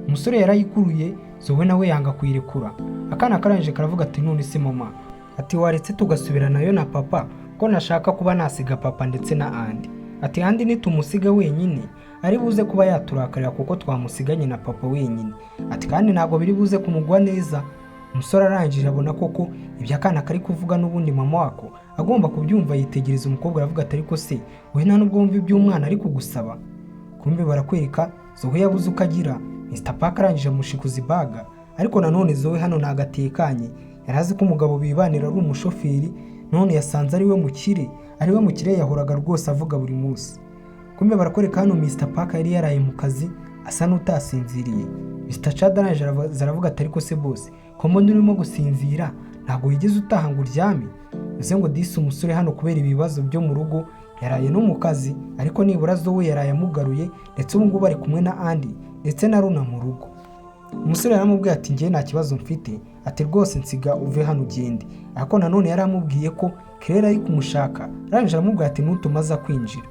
Umusore yarayikuruye, Zoe nawe yanga kuyirekura. Akana karangije karavuga ati: "None se mama," ati, "waretse tugasubiranayo na papa, ko nashaka kuba nasiga papa ndetse na Andi?" Ati: "Andi nitumusiga wenyine ari buze kuba yaturakarira kuko twamusiganye na papa wenyine," ati, "kandi ntabwo biri buze kumugwa neza." Umusore arangije abona koko ibyo akana kari kuvuga n'ubundi mama wako agomba kubyumva. Yitegereza umukobwa aravuga ati: "Ariko se we nta nubwo wumva ibyo umwana ari kugusaba?" Kumbe barakwereka Zoe yabuze uko agira. Mr Parker arangije amushikuza ibag, ariko nanone Zoe hano ntabwo atekanye. Yari azi ko umugabo bibanira ari umushoferi, none yasanze ari we mukire, ari we mukire yahoraga rwose avuga buri munsi. Kumbe barakwereka hano Mr Parker yari yaraye mu kazi asa n'utasinziriye. Mr Chad arangije aravuga ati: "Ariko se boss, ko mbona urimo gusinzira, ntabwo wigeze utaha ngo uryame?" Bivuze ngo disi umusore hano kubera ibibazo byo mu rugo yaraye no mu kazi, ariko nibura Zoe yaraye amugaruye, ndetse ubu ngubu ari kumwe na Andi ndetse na Runa mu rugo. Umusore yaramubwiye ati: "Njye nta kibazo mfite," ati, "rwose nsiga uve hano ugende." Ariko nanone yaramubwiye ko Claire ari kumushaka. Arangije aramubwira ati: "Nutuma aza kwinjira."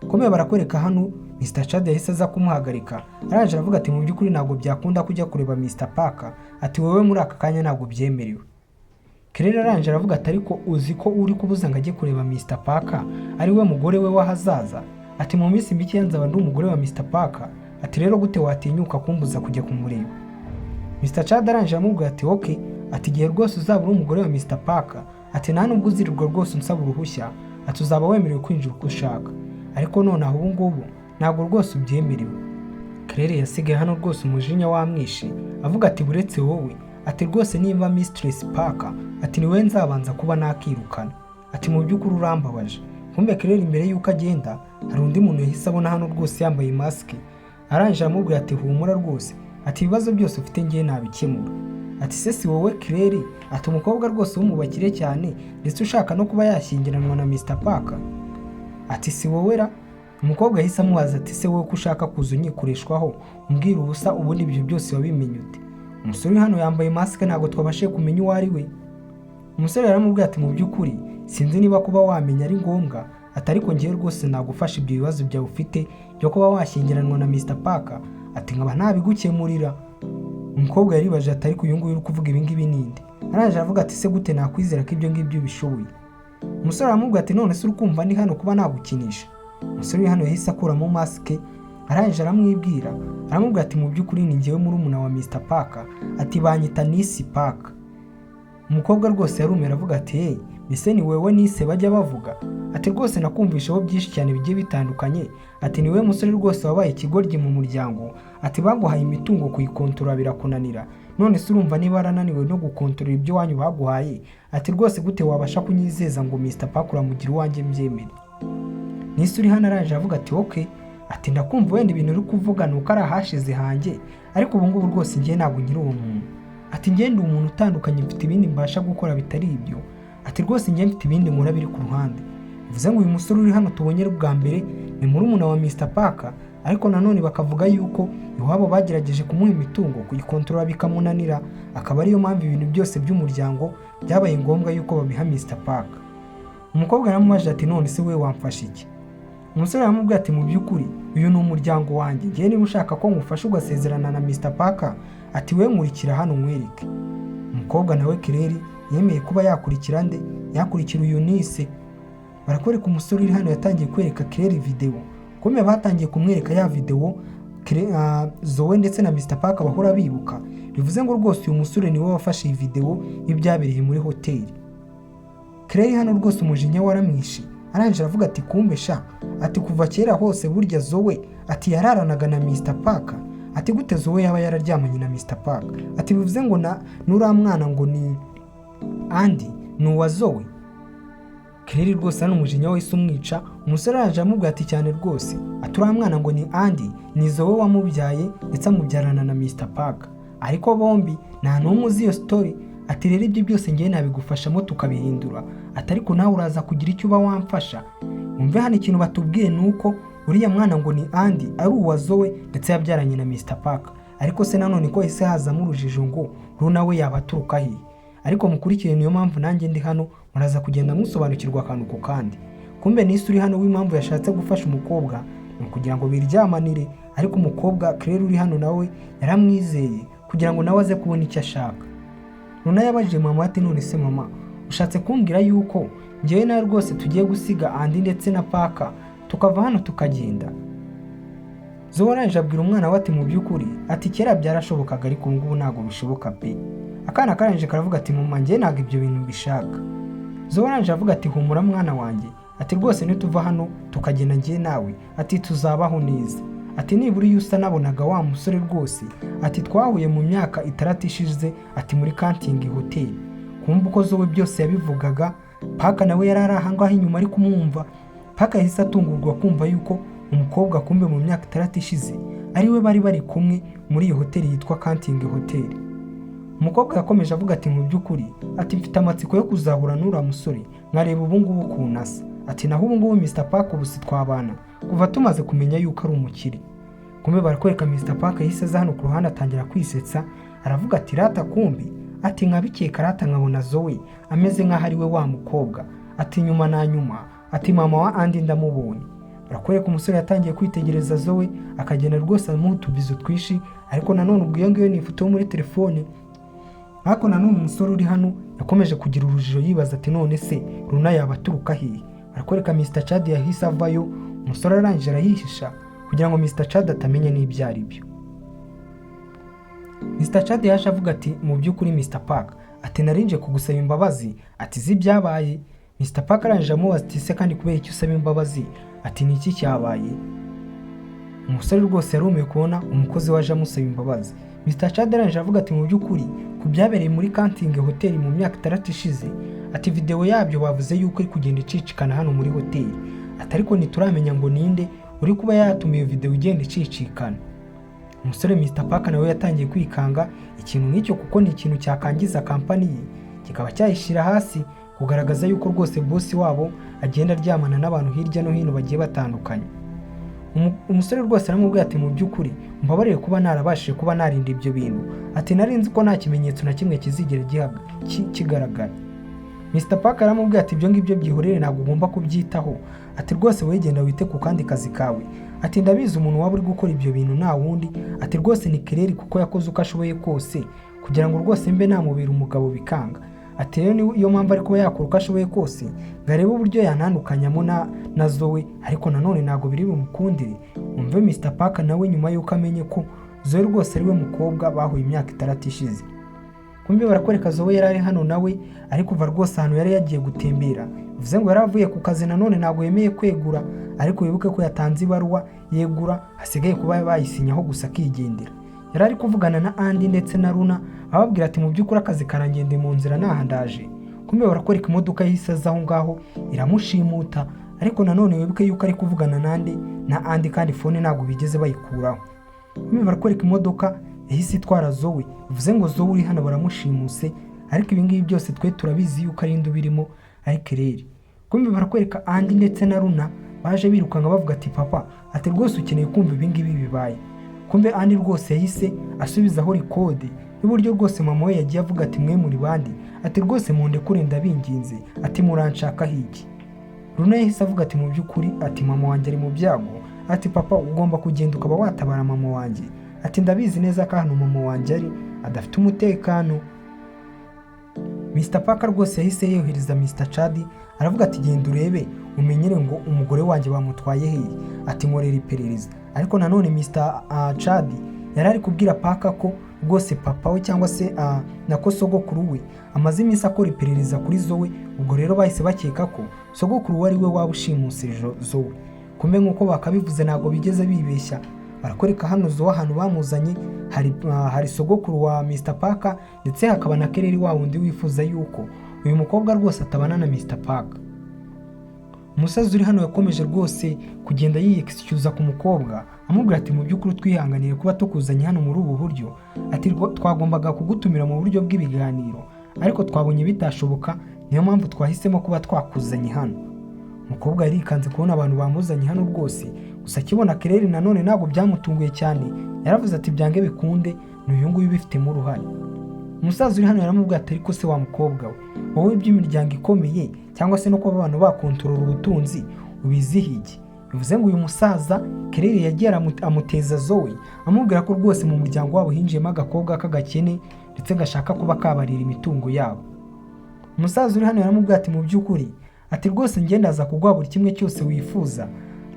Komeye barakwereka hano Mr Chad yahise aza kumuhagarika. Arangije aravuga ati: "Mu by'ukuri ntabwo byakunda kujya kureba Mr Parker," ati, "wowe muri aka kanya ntabwo byemerewe." Claire arangije aravuga ati: "Ariko uzi ko uri kubuza ngo ajye kureba Mr Parker, ari we mugore we w'ahazaza?" Ati: "Mu minsi mike nzaba ndi umugore wa Mr Parker," ati, "rero gute watinyuka kumbuza kujya kumureba?" Mr Chad arangije aramubwira ati: "Ok," ati, "igihe rwose uzaba uri umugore wa Mr Parker," ati, "nta nubwo uzirirwa rwose unsaba uruhushya," ati, "uzaba wemerewe kwinjira uko ushaka, ariko nonaha ubu ngubu ntabwo rwose ubyemerewe." Claire yasigaye hano rwose umujinya wamwishe, avuga ati: "Buretse wowe," ati, "rwose niba Mistress Parker," ati, "ni wowe nzabanza kuba nakirukana," ati, "mu by'ukuri urambabaje." Kumbe Claire imbere y'uko agenda hari undi muntu yahise abona hano rwose yambaye masike. Arangije aramubwira ati: "Humura rwose," ati, "ibibazo byose ufite ngiye nabikemura." Ati: "Se si wowe Claire?" Ati: "Umukobwa rwose wo mu bakire cyane, ndetse ushaka no kuba yashyingiranwa na Mr Parker," ati, "si wowe ra?" Umukobwa yahise amubaza ati: "Se wowe ko ushaka kuza unyikoreshwaho umbwira ubusa, ubundi ibyo byose wabimenye ute?" Umusore uri hano yambaye masike, ntabwo twabashije kumenya uwo ari we. Umusore yaramubwiye ati: "Mu by'ukuri sinzi niba kuba wamenya ari ngombwa," ati, "ariko ngewe rwose nagufasha ibyo bibazo byawe ufite byo kuba washyingiranwa na Mr Parker," ati, "nkaba ntabigukemurira." Umukobwa yaribaje ati: "Ariko uyu nguyu uri kuvuga ibi ngibi ninde?" Araje aravuga ati: "Se gute nakwizera ko ibyo ngibyo ubishoboye?" Umusore aramubwira ati: "None se uri kumva ndi hano kuba nagukinisha?" Umusore uri hano yahise akuramo masike, arangije aramwibwira, aramubwira ati: "Mu by'ukuri ni njyewe murumuna wa Mr Parker," ati, "banyita Nisi Parker." Umukobwa rwose yarumiwe, aravuga ati: "Hey, mbese ni wewe Nise bajya bavuga?" Ati: "Rwose nakumvisheho byinshi cyane bigiye bitandukanye," ati, "ni wowe musore rwose wabaye ikigoryi mu muryango," ati, "baguhaye imitungo kuyikontorora birakunanira. None se urumva niba warananiwe no gukontorora ibyo wanyu baguhaye," ati, "rwose gute wabasha kunyizeza ngo Mr Parker uramugira uwanjye mbyemere?" Nise uri hano araje avuga ati: "Okay," ati, "ndakumva, wenda ibintu uri kuvuga ni uko ari ahashize hanjye, ariko ubu ngubu rwose njye ntabwo nkiri uwo muntu," ati, "njye ndi umuntu utandukanye, mfite ibindi mbasha gukora bitari ibyo," ati, "rwose njye mfite ibindi nkora biri ku ruhande." Bivuze ngo uyu musore uri hano tubonye bwa mbere ni murumuna wa Mr Parker, ariko nanone bakavuga yuko iwabo bagerageje kumuha imitungo kuyikontorora bikamunanira, akaba ariyo mpamvu ibintu byose by'umuryango byabaye ngombwa yuko babiha Mr Parker. Umukobwa yaramubajije ati: "None se we wamfasha iki?" Umusore aramubwira ati: "Mu by'ukuri uyu ni umuryango wanjye, ngewe niba ushaka ko ngufasha ugasezerana na Mr Parker," ati, "we nkurikira hano nkwereke." Umukobwa nawe Kireri yemeye kuba yakurikira nde? Yakurikira uyu Nise. Barakwereka umusore uri hano yatangiye kwereka Kireri videwo. Kumbe batangiye kumwereka ya videwo Zoe ndetse na Mr Parker bahora bibuka. Bivuze ngo rwose uyu musore niwe wafashe iyi videwo y'ibyabereye muri hoteli. Claire hano rwose umujinya waramwishe, arangije aravuga ati: "Kumbe sha," ati, "kuva kera hose burya Zoe," ati, "yararanaga na Mr Parker." Ati: "Gute Zoe yaba yararyamanye na Mr Parker?" Ati: "Bivuze ngo na nuriya mwana ngo ni Andy ni uwa Zoe?" Claire rwose hano umujinya wahise umwica. Umusore araje amubwira ati: "Cyane rwose," ati, "uriya mwana ngo ni Andy ni Zoe wamubyaye, ndetse amubyarana na Mr Parker, ariko bombi nta n'umwe uzi iyo story." Ati: "Rero ibyo byose ngewe nabigufashamo tukabihindura," ati, "ariko nawe uraza kugira icyo uba wamfasha." Wumve hano ikintu batubwiye ni uko uriya mwana ngo ni Andy ari uwa Zoe ndetse yabyaranye na Mr Parker. Ariko se nanone ko hahise hazamo urujijo ngo Luna we yaba aturuka he? Ariko mukurikire, niyo mpamvu nanjye ndi hano, muraza kugenda musobanukirwa akantu ku kandi. Kumbe Nisi uri hano w'impamvu yashatse gufasha umukobwa ni ukugira ngo biryamanire, ariko umukobwa Claire uri hano nawe yaramwizeye kugira ngo nawe aze kubona icyo ashaka. Luna yabajije mama ati: "None se mama, ushatse kumbwira yuko njyewe nawe rwose tugiye gusiga Andy ndetse na Parker tukava hano tukagenda?" Zoe arangije abwira umwana we ati: "Mu by'ukuri," ati, "kera byarashobokaga, ariko ubu ngubu ntabwo bishoboka pe." Akana karangije karavuga ati: "Mama, njye ntabwo ibyo bintu mbishaka." Zoe arangije avuga ati: "Humura mwana wanjye," ati, "rwose nituva hano tukagenda njye nawe," ati, "tuzabaho neza," ati, "nibura iyo usa nabonaga wa musore rwose," ati, "twahuye mu myaka 6 ishize," ati, "muri Kantingi hoteli." Kumva uko Zoe byose yabivugaga, Parker nawe yari ari ahangaha inyuma ari kumwumva. Parker yahise atungurwa kumva yuko umukobwa kumbe mu myaka 6 ishize ari we bari bari kumwe muri iyo hoteli yitwa Kantingi hoteli. Umukobwa yakomeje avuga ati: "Mu by'ukuri," ati, "mfite amatsiko yo kuzahura n'uriya musore nkareba ubu ngubu ukuntu asa," ati, "naho ubu ngubu Mr Park ubu si twabana kuva tumaze kumenya yuko ari umukire." Kumbe barakwereka Mr Park yahise aza hano ku ruhande atangira kwisetsa, aravuga ati: "Rata kumbi," ati, "nkabikeka rata nkabona Zoe ameze nk'aho ari we wa mukobwa," ati, "nyuma na nyuma," ati, "mama wa Andy ndamubonye." Barakwereka umusore yatangiye kwitegereza Zoe, akagenda rwose amuha utubizo twinshi, ariko nanone ubwo iyo ngiyo ni ifoto yo muri telefone. Ariko nanone umusore uri hano yakomeje kugira urujijo, yibaza ati: "None se Luna yaba aturuka hehe?" Barakwereka Mr Chad yahise avayo, umusore arangije arayihisha kugira ngo Mr Chad atamenya n'ibyo ari byo. Mr Chad yaje avuga ati: "Mu by'ukuri Mr Park," ati, "narinje kugusaba imbabazi," ati, "z'ibyabaye." Mr Park arangije amubaza ati: "Se kandi kubera icyo usaba imbabazi?" Ati: "Ni iki cyabaye?" Umusore rwose yarumiwe kubona umukozi waje amusaba imbabazi. Mr Chad arangije avuga ati: "Mu by'ukuri ku byabereye muri Kantingi hoteli mu myaka 6 ishize," ati, "videwo yabyo bavuze yuko iri kugenda icicikana hano muri hoteli," ati, "ariko ntituramenya ngo ninde uri kuba yatuma iyo videwo igenda icicikana." Umusore Mr Park nawe yatangiye kwikanga ikintu nk'icyo, kuko ni ikintu cyakangiza kampani ye kikaba cyayishyira hasi, kugaragaza yuko rwose bosi wabo agenda aryamana n'abantu hirya no hino bagiye batandukanye. Umusore rwose aramubwira ati mu by'ukuri mbabarire kuba narabashije kuba narinda ibyo bintu, ati nari nzi ko nta kimenyetso na kimwe kizigera kigaragara. Mr Parker aramubwira ati ibyo ngibyo byihorere, ntabwo ugomba kubyitaho, ati rwose wowe genda wite ku kandi kazi kawe, ati ndabizi umuntu waba uri gukora ibyo bintu nta wundi, ati rwose ni Claire, kuko yakoze uko ashoboye kose kugira ngo rwose mbe namubera umugabo bikanga, ati rero niyo mpamvu ari kuba yakora uko ashoboye kose ngo arebe uburyo yanandukanyamo na Zoe, ariko nanone ntabwo biri bumukundire. Umve Mr Parker nawe nyuma y'uko amenye ko Zoe rwose ari we mukobwa bahuye imyaka 6 ishize. Kumbe barakwereka Zoe yari ari hano nawe ari kuva rwose ahantu yari yagiye gutembera, bivuze ngo yari avuye ku kazi, nanone ntabwo yemeye kwegura, ariko wibuke ko yatanze ibaruwa yegura, hasigaye kuba bayisinyaho gusa akigendera. Yari ari kuvugana na Andy ndetse na Luna, ababwira ati mu by'ukuri akazi karangende mu nzira naha ndaje. Kumbe barakwereka imodoka yahise aza aho ngaho iramushimuta, ariko nanone wibuke yuko ari kuvugana nande? Na Andy, kandi phone ntabwo bigeze bayikuraho. Kumbe barakwereka imodoka yahise itwara Zoe, bivuze ngo Zoe uri hano baramushimuse, ariko ibi ngibi byose twe turabizi yuko ari indi ubirimo ari Claire. Kumbe barakwereka Andy ndetse na Luna baje birukanka bavuga ati papa, ati rwose ukeneye kumva ibi ngibi bibaye. Kumbe Andy rwose yahise asubizaho record y'uburyo rwose mama we yagiye avuga ati mwe muri bandi, ati rwose mundekure ndabinginze, ati muranshakaho iki? Luna yahise avuga ati mu by'ukuri, ati mama wanjye ari mu byago, ati papa ugomba kugenda ukaba watabara mama wanjye, ati ndabizi neza ko hano mama wanjye ari adafite umutekano. Mr Parker rwose yahise yohereza Mr Chad, aravuga ati genda urebe umenyere ngo umugore wanjye bamutwaye hehe, ati nkorera iperereza. Ariko nanone Mr Chad yari ari kubwira Parker ko rwose papa we cyangwa se nako sogokuru we amaze iminsi akora iperereza kuri Zoe. Ubwo rero bahise bakeka ko sogokuru we ari we waba ushimuse Zoe. Kumbe nk'uko bakabivuze ntabwo bigeze bibeshya, barakwereka hano Zoe ahantu bamuzanye hari sogokuru wa Mr Parker ndetse hakaba na Claire wa wundi wifuza yuko uyu mukobwa rwose atabana na Mr Parker. Umusaza uri hano yakomeje rwose kugenda yiyexcusa ku mukobwa, amubwira ati mu by'ukuri twihanganiye kuba tukuzanye hano muri ubu buryo, ati twagombaga kugutumira mu buryo bw'ibiganiro ariko twabonye bitashoboka, niyo mpamvu twahisemo kuba twakuzanye hano. Umukobwa yarikanze kubona abantu bamuzanye hano rwose, gusa akibona Claire nanone ntabwo byamutunguye cyane, yaravuze ati byange bikunde ni uyu nguyu ubifitemo uruhare. Umusaza uri hano yaramubwiye ati ariko se wa mukobwa we, wowe iby'imiryango ikomeye cyangwa se no kuba abantu bakontorora ubutunzi ubizihiye? Bivuze ngo uyu musaza Claire yagiye amuteza Zoe, amubwira ko rwose mu muryango wabo hinjiyemo agakobwa k'agakene ndetse gashaka kuba kabarira imitungo yabo. Umusaza uri hano yaramubwiye ati mu by'ukuri, ati rwose ngenda ndaza kuguha buri kimwe cyose wifuza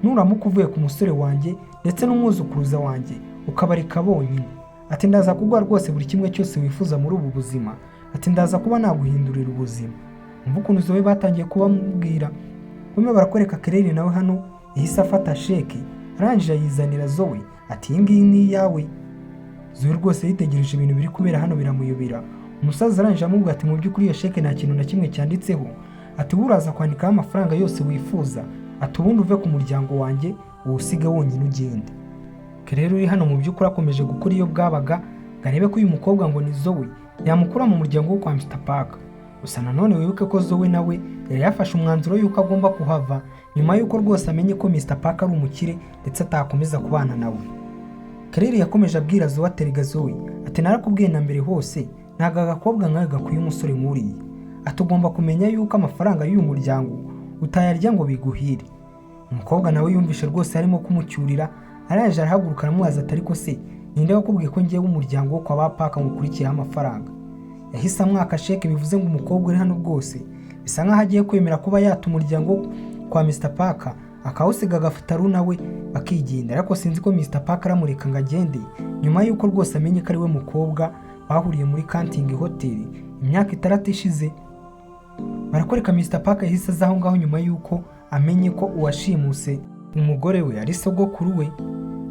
nuramuka uvuye ku musore wanjye ndetse n'umwuzukuruza wanjye ukabareka bonyine, ati ndaza kuguha rwose buri kimwe cyose wifuza muri ubu buzima, ati ndaza kuba naguhindurira ubuzima. Umva ukuntu Zoe batangiye kubamubwira. Bamwe barakwereka Claire nawe hano yahise afata sheke, arangije ayizanira Zoe, ati iyi ngiyi ni iyawe. Zoe rwose yitegereje ibintu biri kubera hano biramuyobera. Umusaza arangije amubwira ati mu by'ukuri iyo sheke nta kintu na kimwe cyanditseho, ati wowe uraza kwandikaho amafaranga yose wifuza, ati ubundi uve ku muryango wanjye uwusige wonyine ugende. Claire uri hano mu by'ukuri akomeje gukora iyo bwabaga ngo arebe ko uyu mukobwa ngo ni Zoe yamukura mu muryango wo kwa Mr Parker. Gusa nanone wibuke ko Zoe nawe yari yafashe umwanzuro y'uko agomba kuhava nyuma y'uko rwose amenye ko Mr Parker ari umukire ndetse atakomeza kubana nawe. Claire yakomeje abwira Zoe ati erega Zoe, ati narakubwiye na mbere hose, ntabwo agakobwa nkawe gakwiye umusore nk'uriya, ati ugomba kumenya yuko amafaranga y'uyu muryango utayarya ngo biguhire. Umukobwa nawe yumvishe rwose arimo kumucyurira, araje arahaguruka aramubaza ati ariko se ninde wakubwiye ko ngewe umuryango wo kwa ba Parker ngukurikiyeho amafaranga? Yahise amwaka sheke, bivuze ngo umukobwa uri hano rwose bisa nkaho agiye kwemera kuba yata umuryango kwa Mr Parker akawusiga agafata Luna we bakigendera. Ariko sinzi ko Mr Parker aramureka ngo agende nyuma y'uko rwose amenye ko ari we mukobwa bahuriye muri Canting Hotel imyaka 6 ishize. Barakwereka Mr Parker yahise aza aho ngaho nyuma y'uko amenye ko uwashimuse umugore we ari sogokuru we.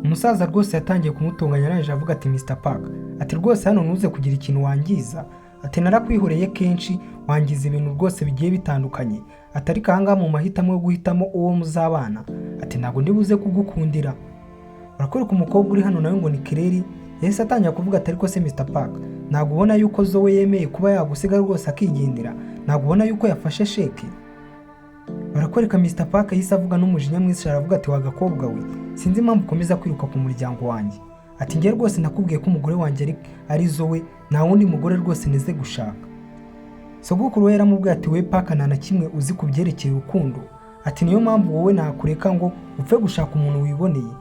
Umusaza rwose yatangiye kumutunganya, arangije avuga ati Mr Parker, ati rwose hano ntuze kugira ikintu wangiza, ati narakwihoreye kenshi wangiza ibintu rwose bigiye bitandukanye, ati ariko ahangaha mu mahitamo yo guhitamo uwo muzabana, ati ntabwo ndi buze kugukundira. Barakwereka umukobwa uri hano nawe ngo ni Claire, yahise atangira kuvuga ati ariko se Mr Parker, ntabwo ubona yuko Zoe yemeye kuba yagusiga rwose akigendera? Ntabwo ubona yuko yafashe sheke? Barakwereka Mr Parker yahise avuga n'umujinya mwinshi, aravuga ati wa gakobwa we, Sinzi impamvu ukomeza kwiruka ku muryango wanjye. Ati ngewe rwose nakubwiye ko umugore wanjye ari Zoe, nta wundi mugore rwose neze gushaka. Sogokuru we yaramubwiye ati we Paka, nta na kimwe uzi ku byerekeye urukundo. Ati niyo mpamvu wowe nakureka ngo upfe gushaka umuntu wiboneye.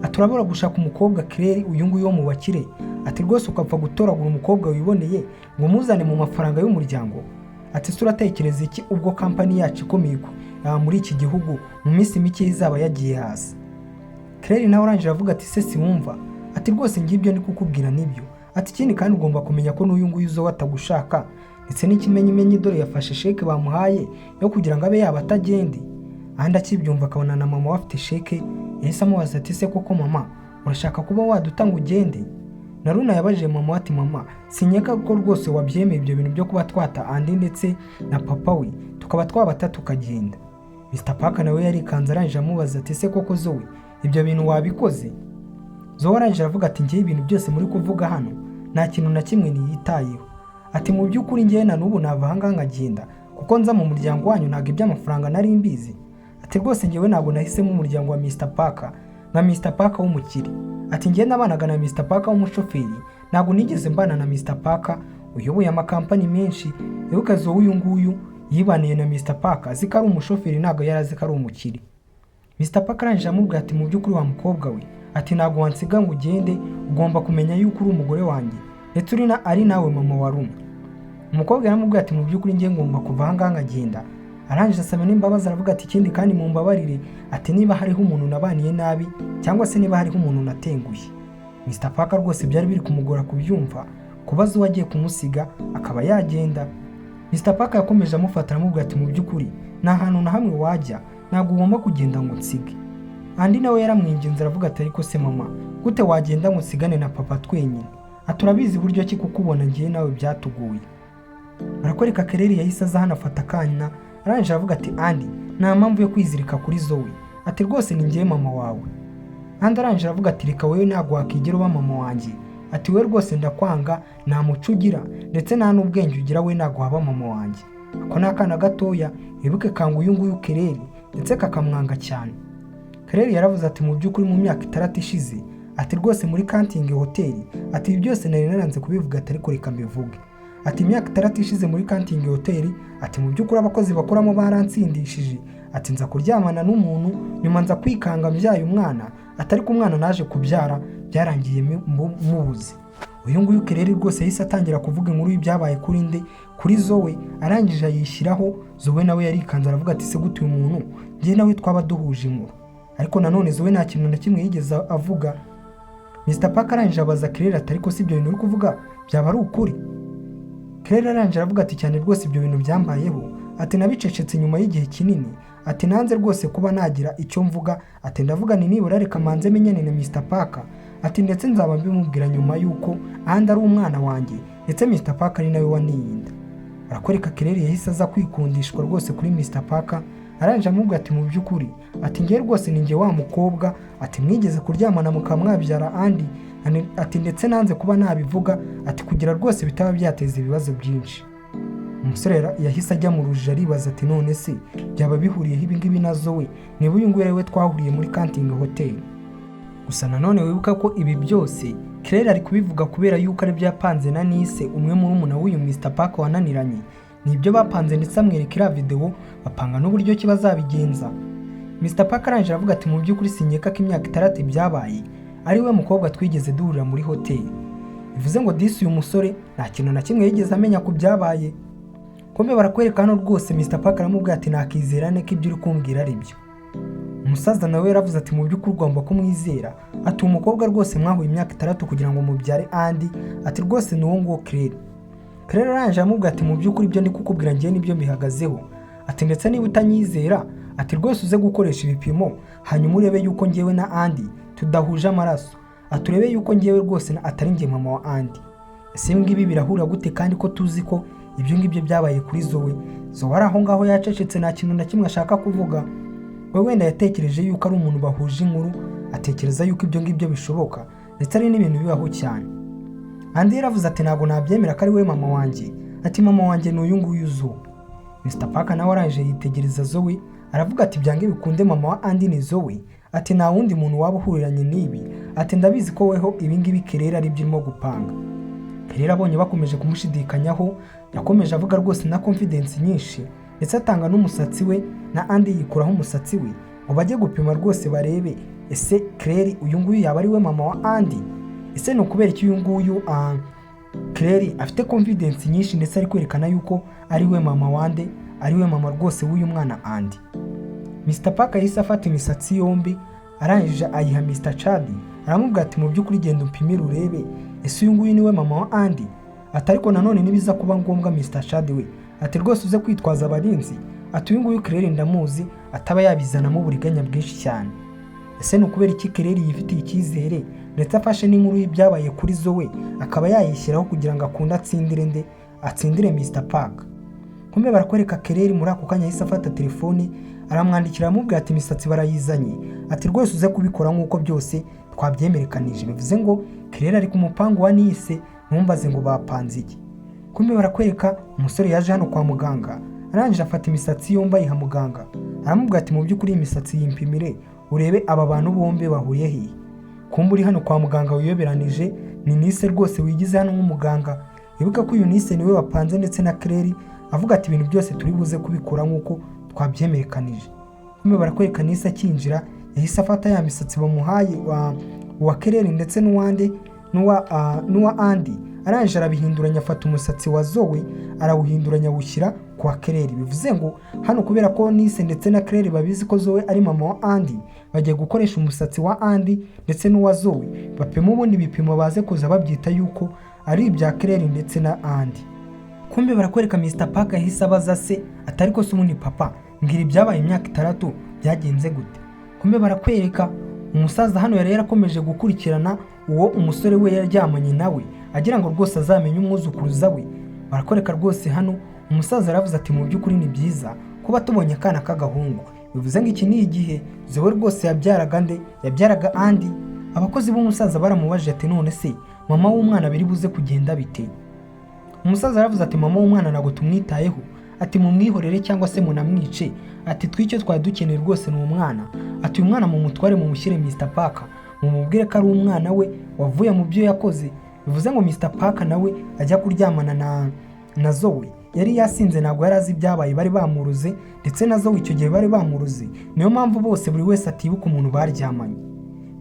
Ati urabura gushaka umukobwa Claire, uyu nguyu wo mu bakire. Ati rwose ukapfa gutoragura umukobwa wiboneye ngo umuzane mu mafaranga y'umuryango. Ati se uratekereza iki ubwo kampani yacu ikomeye muri iki gihugu mu minsi mike izaba yagiye hasi? Claire nawe arangije avuga ati se siwumva? Ati rwose ngibyo ndi kukubwira nibyo. Ati ikindi kandi ugomba kumenya ko n'uyu nguyu Zoe atagushaka, ndetse n'ikimenyimenyi dore yafashe sheke bamuhaye yo kugira ngo abe yaba atagende. Ahandi akibyumva akabona na mama we afite sheke, yahise amubaza ati se koko mama, urashaka kuba waduta ngo ugende? Na Runa yabajije mama we ati mama, sinkeka ko rwose wabyemeye ibyo bintu byo kuba twata Andi ndetse na papa we tukaba twabata tukagenda. Mr Parker nawe yarikanze, arangije amubaza ati se koko Zoe, ibyo bintu wabikoze? Zoe arangije aravuga ati ngewe ibintu byose muri kuvuga hano nta kintu na kimwe niyitayeho. Ati mu by'ukuri ngewe na n'ubu nava ahangaha nkagenda, kuko nza mu muryango wanyu ntabwo iby'amafaranga nari mbizi. Ati rwose ngewe ntabwo nahisemo umuryango wa Mr Parker nka Mr Parker w'umukire. Ati ngewe nabanaga na Mr Parker w'umushoferi, ntabwo nigeze mbana na Mr Parker uyoboye amakampani menshi. Wibuke Zoe uyu nguyu yibaniye na Mr Parker azi ko ari umushoferi, ntabwo yari azi ko ari umukire. Mr Parker arangije amubwira ati mu by'ukuri wa mukobwa we, ati ntabwo wansiga ngo ugende, ugomba kumenya yuko uri umugore wanjye ndetse uri na ari nawe mama wa Runa. Umukobwa yaramubwiye ati mu by'ukuri ngiye ngomba kuva aha ngaha nkagenda. Arangije asaba n'imbabazi, aravuga ati ikindi kandi mumbabarire, ati niba hariho umuntu nabaniye nabi cyangwa se niba hariho umuntu natenguye. Mr Parker rwose byari biri kumugora kubyumva, kubaza uwo agiye kumusiga akaba yagenda. Mr Parker yakomeje amufata aramubwira ati mu by'ukuri nta hantu na hamwe wajya, ntabwo ugomba kugenda ngo nsige. Andi nawe yaramwinginze aravuga ati ariko se mama, gute wagenda ngo nsigane na papa twenyine? Ati urabizi buryo ki kukubona ngiye nawe byatugoye. Barakwereka Claire yahise aza hano afata akanya, arangije aravuga ati Andi, nta mpamvu yo kwizirika kuri Zoe. Ati rwose ni ngewe mama wawe. Andi arangije aravuga ati reka wowe ntabwo wakigera uba mama wanjye. Ati wowe rwose ndakwanga, nta muco ugira ndetse nta n'ubwenge ugira, we ntabwo waba mama wanjye. Ako ni akana gatoya, wibuke kanga uyu nguyu Claire ndetse kakamwanga cyane. Claire yaravuze ati mu by'ukuri mu myaka 6 ishize, ati rwose muri kantingi hoteli, ati ibi byose nari naranze kubivuga, ati ariko reka mbivuge. Ati imyaka 6 ishize muri kantingi hoteli, ati mu by'ukuri abakozi bakoramo baransindishije, ati nza kuryamana n'umuntu, nyuma nza kwikanga mbyaye umwana, ati ariko umwana naje kubyara byarangiye mubuze. Uyu nguyu Claire rwose yahise atangira kuvuga inkuru y'ibyabaye kuri nde? Kuri Zoe. Arangije ayishyiraho Zoe, nawe yarikanze aravuga ati se gute uyu muntu njye nawe twaba duhuje inkuru? Ariko nanone Zoe nta kintu na kimwe yigeze avuga. Mr Parker arangije abaza Claire ati ariko si ibyo bintu uri kuvuga byaba ari ukuri? Claire arangije aravuga ati cyane rwose ibyo bintu byambayeho. Ati nabicecetse nyuma y'igihe kinini. Ati nanze rwose kuba nagira icyo mvuga. Ati ndavuga ni nibura reka manze menyane na Mr Parker. Ati ndetse nzaba mbimubwira nyuma y'uko ahandi ari umwana wanjye ndetse Mr Parker ari nawe waniyinda. Barakwereka Claire yahise aza kwikundishwa rwose kuri Mr Parker, arangije amubwira ati mu by'ukuri, ati ngewe rwose ni njye wa mukobwa, ati mwigeze kuryamana mukaba mwabyara Andi. Ati ndetse nanze kuba nabivuga, ati kugira rwose bitaba byateza ibibazo byinshi. Umusore yahise ajya mu rujijo, aribaza ati none se byaba bihuriyeho ibi ngibi na Zoe, niba uyu nguyu ari we twahuriye muri kantingi hoteli? Gusa nanone wibuka ko ibi byose Claire ari kubivuga kubera yuko ari byo yapanze na Nise, umwe muri w'uyu Mr Parker wananiranye. Ni ibyo bapanze, ndetse amwereka iriya videwo, bapanga n'uburyo ki bazabigenza. Mr Parker arangije aravuga ati mu by'ukuri sinkeka ko imyaka 6 byabaye ari we mukobwa twigeze duhurira muri hoteli. Bivuze ngo disi uyu musore nta kintu na kimwe yigeze amenya ku byabaye. Kumbe barakwereka hano rwose Mr Parker aramubwira ati nakizera ne ko ibyo uri kumbwira ari byo? Umusaza nawe yaravuze ati mu by'ukuri ugomba kumwizera. Ati umukobwa rwose mwahuye imyaka 6 kugira ngo mubyare Andi, ati rwose ni uwo nguwo Claire. Claire arangije aramubwira ati mu by'ukuri ibyo ndi kukubwira ngewe nibyo mbihagazeho. Ati ndetse niba utanyizera, ati rwose uze gukoresha ibipimo hanyuma urebe yuko ngewe na Andi tudahuje amaraso. Ati urebe yuko ngewe rwose atari njye mama wa Andi. Ese ibi ngibi birahura gute kandi ko tuzi ko ibyo ngibyo byabaye kuri Zoe? Zoe ari aho ngaho yacecetse, nta kintu na kimwe ashaka kuvuga. We wenda yatekereje yuko ari umuntu bahuje inkuru, atekereza yuko ibyo ngibyo bishoboka ndetse ari n'ibintu bibaho cyane. Andi yaravuze ati ntabwo nabyemera ko ari we mama wanjye. Ati mama wanjye ni uyu nguyu Zoe. Mr Parker nawe arangije yitegereza Zoe, aravuga ati byange bikunde mama wa Andi ni Zoe. Ati nta wundi muntu waba uhuriranye n'ibi. Ati ndabizi ko weho ibingibi Claire ari byo urimo gupanga. Claire abonye bakomeje kumushidikanyaho, yakomeje avuga rwose na confidence nyinshi, ndetse atanga n'umusatsi we na Andy yikuraho umusatsi we ngo bajye gupima rwose barebe ese Claire uyu nguyu yaba ari we mama wa Andy. Ese ni ukubera iki uyu nguyu Claire afite confidence nyinshi, ndetse ari kwerekana yuko ari we mama wande, ari we mama rwose w'uyu mwana Andy? Mr Park yahise afata imisatsi yombi, arangije ayiha Mr Chad, aramubwira ati mu by'ukuri genda upimire urebe ese uyu nguyu niwe mama wa Andy. Ati ariko nanone nibiza kuba ngombwa Mr Chad we, ati rwose uze kwitwaza abarinzi. Ati uyu nguyu Claire ndamuzi, ataba yabizanamo uburiganya bwinshi cyane. Ese ni ukubera iki Claire yifitiye icyizere, ndetse afashe n'inkuru y'ibyabaye kuri Zoe akaba yayishyiraho kugira ngo akunde atsindire nde, atsindire Mr Park? Kumbe barakwereka Claire muri ako kanya yahise afata telefone, aramwandikira, aramubwira ati imisatsi barayizanye, ati rwose uze kubikora nk'uko byose twabyemerekanije. Bivuze ngo Claire ari ku mupangu wa Nise, ntumbaze ngo bapanze iki. Kumbe barakwereka umusore yaje hano kwa muganga, arangije afata imisatsi yombi ayiha muganga, aramubwira ati mu by'ukuri iyi misatsi yimpimire urebe aba bantu bombi bahuriye hehe. Kumbe uri hano kwa muganga wiyoberanije ni Nise rwose wigize hano nk'umuganga. Wibuka ko uyu Nise niwe wapanze ndetse na Claire, avuga ati ibintu byose turi buze kubikora nk'uko twabyemerekanije. Kumbe barakwereka Nise akinjira yahise afata ya misatsi bamuhaye wa Claire ndetse n'uwande n'uwa Andy, arangije arabihinduranya, afata umusatsi wa Zoe arawuhinduranya awushyira kwa Claire. Bivuze ngo hano kubera ko Nise ndetse na Claire babizi ko Zoe ari mama wa Andy, bagiye gukoresha umusatsi wa Andy ndetse n'uwa Zoe bapima ubundi ibipimo baze kuza babyita yuko ari ibya Claire ndetse na Andy. Kumbe barakwereka Mr Park yahise abaza se atari ko se ubundi papa, mbwira ibyabaye imyaka 6 byagenze gute? Kumbe barakwereka umusaza hano yari yarakomeje gukurikirana uwo umusore we yaryamanye nawe, agira ngo rwose azamenye umwuzukuruza we. Barakwereka rwose hano umusaza yaravuze ati mu by'ukuri ni byiza kuba tubonye akana k'agahungu. Bivuze ngo iki ni igihe Zoe rwose yabyaraga nde, yabyaraga Andy. Abakozi b'umusaza baramubajije ati none se mama w'umwana biri buze kugenda bite? Umusaza yaravuze ati mama w'umwana ntabwo tumwitayeho, ati mumwihorere cyangwa se munamwice, ati twicyo twari dukeneye rwose ni umwana, ati uyu mwana mumutware mumushyire Mr Park, mumubwire ko ari umwana we wavuye mu byo yakoze. Bivuze ngo Mr Park nawe ajya kuryamana na Zoe yari yasinze, ntabwo yari azi ibyabaye, bari bamuruze, ndetse na Zoe icyo gihe bari bamuruze. Niyo mpamvu bose buri wese atibuka umuntu baryamanye.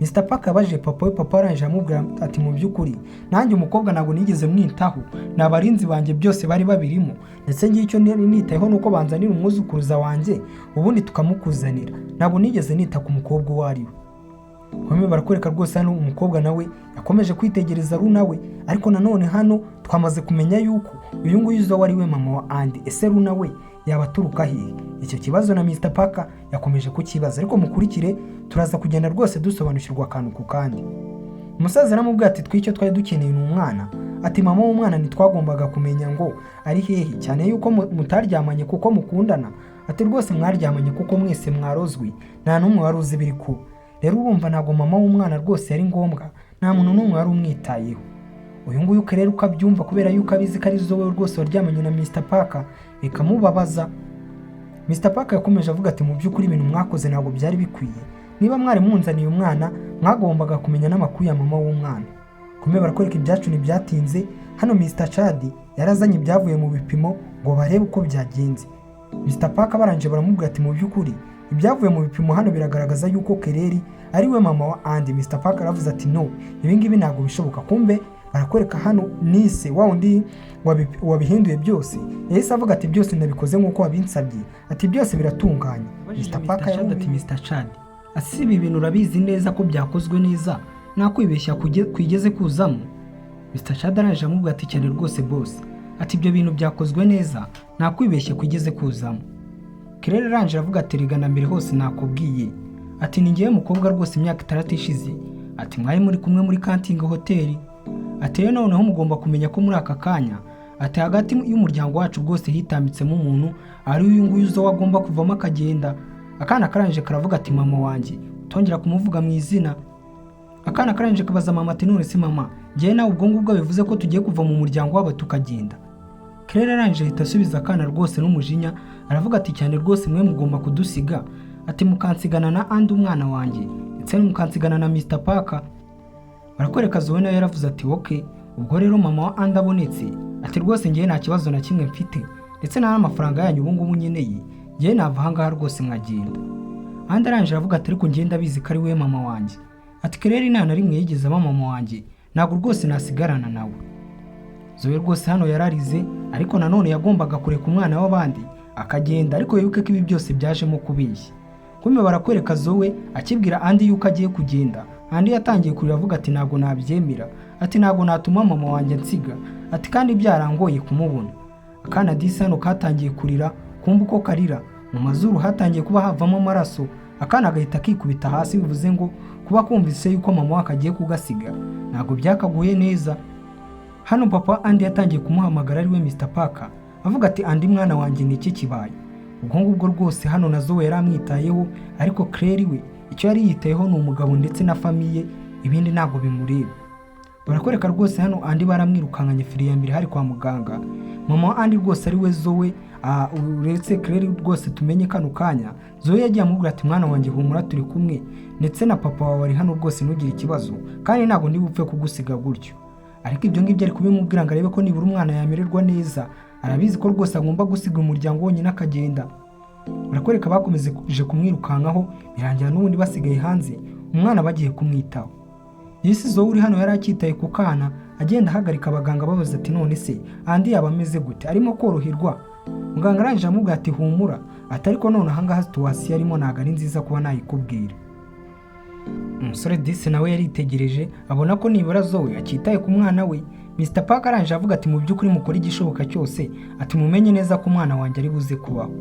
Mr Park yabajije papa we, papa arangije aramubwira ati mu by'ukuri nanjye umukobwa ntabwo nigeze mwitaho, ni abarinzi banjye byose bari babirimo, ndetse ngiye icyo nari nitayeho ni uko banzanira umwuzukuruza wanjye ubundi tukamukuzanira, ntabwo nigeze nita ku mukobwa uwo ari we. Bamwe barakwereka rwose hano umukobwa nawe yakomeje kwitegereza Luna we, ariko nanone hano twamaze kumenya yuko uyu nguyu Zoe ari we mama wa Andy. Ese Luna we yaba aturuka hehe? Icyo kibazo na Mr Parker yakomeje kukibaza, ariko mukurikire turaza kugenda rwose dusobanukirwa akantu ku kandi. Umusaza aramubwira ati twicyo twari dukeneye ni umwana, ati mama w'umwana ntitwagombaga kumenya ngo ari hehe, cyane yuko mutaryamanye kuko mukundana, ati rwose mwaryamanye kuko mwese mwarozwe, nta n'umwe wari uzi ibiri kuba. Rero urumva ntabwo mama w'umwana rwose yari ngombwa, nta muntu n'umwe wari umwitayeho. Uyu nguyu rero ukabyumva kubera yuko abizi ko ari Zoe rwose waryamanye na Mr Parker, bikamubabaza. Mr Parker yakomeje avuga ati mu by'ukuri ibintu mwakoze ntabwo byari bikwiye, niba mwari munzaniye umwana mwagombaga kumenya n'amakuru ya mama w'umwana. Kumbe barakwereka ibyacu ntibyatinze, hano Mr Chad yarazanye ibyavuye mu bipimo ngo barebe uko byagenze. Mr Parker barangije baramubwira ati mu by'ukuri ibyavuye mu bipimo hano biragaragaza yuko Claire ari we mama wa Andy. Mr Parker aravuze ati no, ibi ngibi ntabwo bishoboka. Kumbe barakwereka hano Nise wa wundi wabihinduye byose, yahise avuga ati byose nabikoze nk'uko wabinsabye, ati byose biratunganye. Mr Parker ati Mr Chad, ese ibi bintu urabizi neza ko byakozwe neza, nta kwibeshya kwigeze kuzamo? Mr Chad araje amubwira ati cyane rwose boss, ati ibyo bintu byakozwe neza, nta kwibeshya kwigeze kuzamo. Claire arangije avuga ati rega na mbere hose nakubwiye, ati ni ngewe mukobwa rwose imyaka 6 ishize, ati mwari muri kumwe muri Kantingi hoteli, ati rero noneho mugomba kumenya ko muri aka kanya, ati hagati y'umuryango wacu rwose hitambitsemo umuntu ari uyu nguyu uzo agomba kuvamo akagenda. Akana karangije karavuga ati mama wanjye utongera kumuvuga mu izina. Akana karangije kabaza mama ati none se mama, ngewe nawe ubwo ngubwo bivuze ko tugiye kuva mu muryango wabo tukagenda? Claire arangije ahita asubiza akana rwose n'umujinya, aravuga ati cyane rwose mwe mugomba kudusiga, Ati mukansigana na Andy umwana wanjye, ndetse mukansigana na Mr Parker. Barakwereka Zoe nawe yaravuze ati ok, ubwo rero mama wa Andy abonetse, ati rwose ngewe nta kibazo na kimwe mfite, ndetse nta n'amafaranga yanyu ubu ngubu nkeneye, ngewe nava ahangaha rwose nkagenda. Andy arangije aravuga ati ariko ngewe ndabizi ko ari we mama wanjye. Ati Claire nta na rimwe yigeze aba mama wanjye, ntabwo rwose nasigarana nawe. Zoe rwose hano yararize, ariko nanone yagombaga kureka umwana w'abandi akagenda, ariko wibuke ko ibi byose byajemo kubeshya. Kumbe barakwereka Zoe akibwira Andy yuko agiye kugenda. Andy yatangiye kurira avuga ati ntabwo nabyemera, ati ntabwo natuma mama wanjye nsiga, ati kandi byarangoye kumubona. Akana disi hano katangiye kurira, kumva uko karira mu mazuru hatangiye kuba havamo amaraso, akana gahita kikubita hasi, bivuze ngo kuba kumvise yuko mama we agiye kugasiga ntabwo byakaguye neza. Hano papa Andy yatangiye kumuhamagara, ariwe Mr Parker, avuga ati Andy mwana wanjye, ni iki kibaye? Ubwo ngubwo rwose hano na Zoe yari amwitayeho, ariko Claire we icyo yari yitayeho ni umugabo ndetse na famille, ibindi ntabwo bimureba. Barakwereka rwose hano Andy baramwirukankanye feri ya mbere hari kwa muganga. Mama wa Andy rwose ari we Zoe, uretse Claire rwose tumenye kano kanya, Zoe yagiye amubwira ati mwana wanjye humura, turi kumwe, ndetse na papa wawe ari hano rwose, ntugire ikibazo, kandi ntabwo ndi bupfe kugusiga gutyo. Ariko ibyo ngibyo ari kubimubwira ngo arebe ko nibura umwana yamererwa neza. Arabizi ko rwose agomba gusiga umuryango wonyine akagenda. Barakwereka bakomeje kumwirukankaho, birangira n'ubundi basigaye hanze, umwana bagiye kumwitaho. Disi Zoe uri hano yari akitaye ku kana, agenda ahagarika abaganga babaza ati none se Andy yaba ameze gute, arimo koroherwa? Muganga arangije amubwira ati humura, ati ariko none ahangaha situation arimo ntabwo ari nziza kuba nayikubwira. Umusore disi nawe yaritegereje abona ko nibura Zoe akitaye ku mwana we. Mr Parker arangije avuga ati mu by'ukuri mukore igishoboka cyose, ati mumenye neza ko umwana wanjye ari buze kubaho.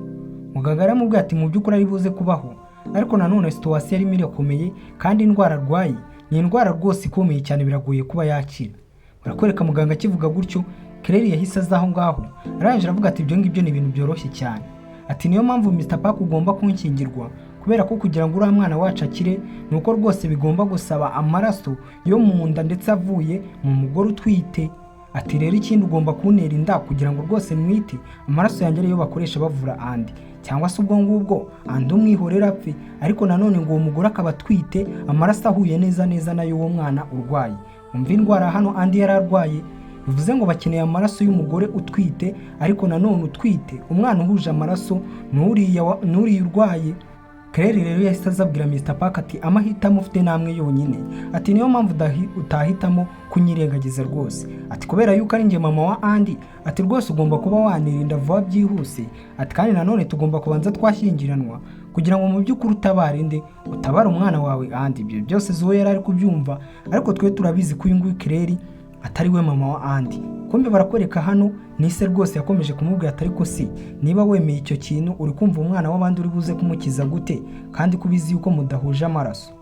Muganga aramubwira ati mu by'ukuri ari buze kubaho, ariko nanone situation arimo irakomeye, kandi indwara arwaye ni indwara rwose ikomeye cyane, biragoye kuba yakira. Barakwereka muganga akivuga gutyo, Claire yahise aza aho ngaho, arangije aravuga ati ibyo ngibyo ni ibintu byoroshye cyane, ati niyo mpamvu Mr Parker ugomba kunshyingirwa, kubera ko kugira ngo uriya mwana wacu akire ni uko rwose bigomba gusaba amaraso yo mu nda ndetse avuye mu mugore utwite. Ati rero ikindi ugomba kuntera inda kugira ngo rwose mwite, amaraso yanjye ariyo bakoresha bavura Andy, cyangwa se ubwo ngubwo Andy umwihorera apfe, ariko nanone ngo uwo mugore akaba atwite, amaraso ahuye neza neza n'ay'uwo mwana urwaye. Umva indwara hano Andy yari arwaye, bivuze ngo bakeneye amaraso y'umugore utwite, ariko nanone utwite umwana uhuje amaraso n'uriya urwaye. Claire rero yahise azabwira Mr Parker ati amahitamo ufite namwe yonyine, ati niyo mpamvu utahitamo kunyirengagiza rwose, ati kubera yuko ari njye mama wa Andy, ati rwose ugomba kuba wanirinda vuba byihuse, ati kandi nanone tugomba kubanza twashyingiranwa kugira ngo mu by'ukuri utabare nde, utabare umwana wawe Andy. Ibyo byose Zoe yari ari kubyumva, ariko twe turabizi ko uyu nguyu Claire atari we mama wa Andy. Kumbe barakwereka hano nise rwose yakomeje kumubwira ati ariko si niba wemeye icyo kintu, uri kumva umwana w'abandi uri buze kumukiza gute, kandi ko ubizi yuko mudahuje amaraso?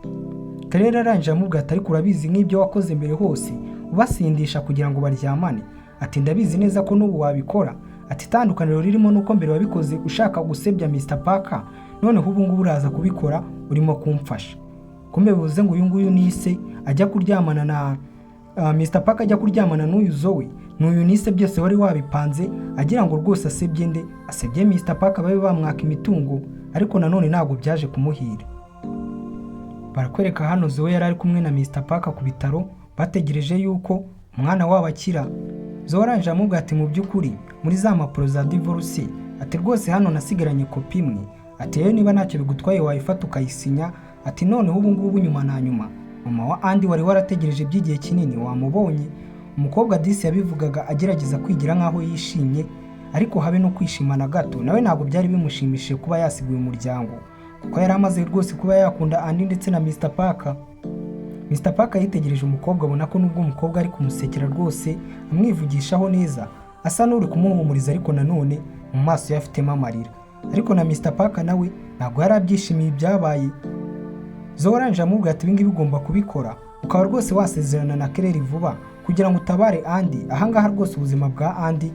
Claire arangije amubwira ati ariko urabizi nk'ibyo wakoze mbere hose ubasindisha kugira ngo baryamane, ati ndabizi neza ko n'ubu wabikora, ati itandukaniro ririmo nuko mbere wabikoze ushaka gusebya Mr Parker, noneho ubu ngubu uraza kubikora urimo kumfasha. Kumbe bivuze ngo uyu nguyu nise ajya kuryamana na Mr Parker, ajya kuryamana n'uyu Zoe, n'uyu nise, byose wari wabipanze agira ngo rwose asebye nde, asebye Mr Parker, babe bamwaka imitungo, ariko nanone ntabwo byaje kumuhira. Barakwereka hano Zoe yari ari kumwe na Mr Parker ku bitaro, bategereje yuko umwana wabo akira. Zoe arangije amubwira ati mu by'ukuri muri za mpapuro za divorce, ati rwose hano nasigaranye kopi imwe, ati rero niba ntacyo bigutwaye wayifata ukayisinya, ati noneho ubu ngubu nyuma na nyuma mama wa Andy wari warategereje by'igihe kinini wamubonye. Umukobwa disi yabivugaga agerageza kwigira nk'aho yishimye, ariko habe no kwishima na gato, nawe ntabwo byari bimushimishije kuba yasiga uyu muryango, kuko yari amaze rwose kuba yakunda Andy ndetse na Mr Parker. Mr Parker yitegereje umukobwa, abona ko nubwo umukobwa ari kumusekera rwose amwivugishaho neza, asa n'uri kumuhumuriza, ariko nanone mu maso ye afitemo amarira. Ariko na Mr Parker nawe ntabwo yari abyishimiye ibyabaye. Zoe arangije amubwira ati ibingibi ugomba kubikora, ukaba rwose wasezerana na Claire vuba kugira ngo utabare Andy. Ahangaha rwose ubuzima bwa Andy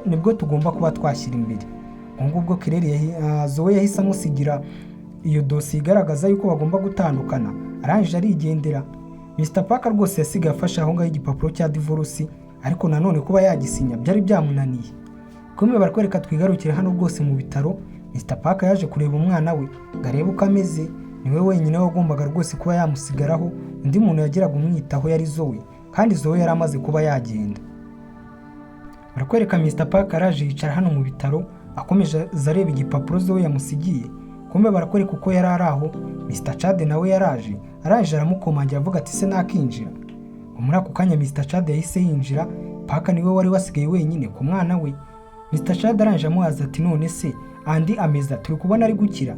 nibwo tugomba kuba twashyira imbere. Ubwo ngubwo Claire Zoe yahise amusigira iyo dosiye igaragaza yuko bagomba gutandukana, arangije arigendera. Mr Parker rwose yasigaye afashe aho ngaho igipapuro cya divorce, ariko nanone kuba yagisinya byari byamunaniye. Kumbe barakwereka twigarukire hano rwose mu bitaro. Mr Park yaje kureba umwana we ngo arebe uko ameze. Niwe wenyine wagombaga rwose kuba yamusigaraho, undi muntu yageraga umwitaho yari Zoe, kandi Zoe yari amaze kuba yagenda. Barakwereka Mr Park araje yicara hano mu bitaro, akomeje areba igipapuro Zoe yamusigiye. Kumbe barakwereka uko yari ari aho, Mr Chad nawe yaraje, araje aramukomangira, avuga ati: "Se nakinjira?" Ngo muri ako kanya Mr Chad yahise yinjira. Park niwe wari wasigaye wenyine ku mwana we. Mr Chad arangije amubaza ati: "None se Andy ameza, turi kubona ari gukira?"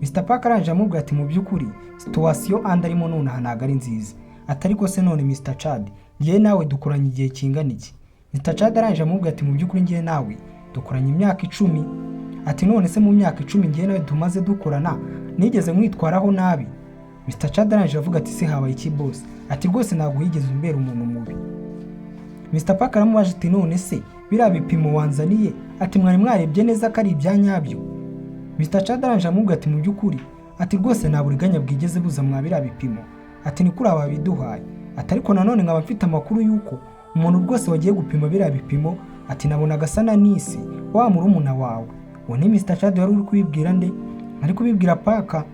Mr Park arangije amubwira ati: "Mu by'ukuri situation Andy arimo nonaha ntabwo ari nziza." Ati: "Ariko se none Mr Chad, ngewe nawe dukoranye igihe kingana iki?" Mr Chad arangije amubwira ati: "Mu by'ukuri ngewe nawe dukoranye imyaka 10." Ati: "None se mu myaka 10 ngewe nawe tumaze dukorana, nigeze mwitwaraho nabi?" Mr Chad arangije avuga ati: "Se habaye iki, boss?" Ati: "Rwose ntabwo wigeze umbera umuntu mubi." Mr Park aramubaje ati: "None se biriya bipimo wanzaniye," ati, "mwari mwarebye neza ko ari ibya nyabyo?" Mr Chad arangije amubwira ati: "Mu by'ukuri," ati, "rwose nta buriganya bwigeze buza mwa biriya bipimo," ati, "ni kuri aba biduhaye," ati, "ariko nanone nkaba mfite amakuru y'uko umuntu rwose wagiye gupima biriya bipimo," ati, "nabonaga asa na Nisi wa murumuna wawe." Uwo ni Mr Chad wari uri kubibwira nde? Ari kubibwira Park.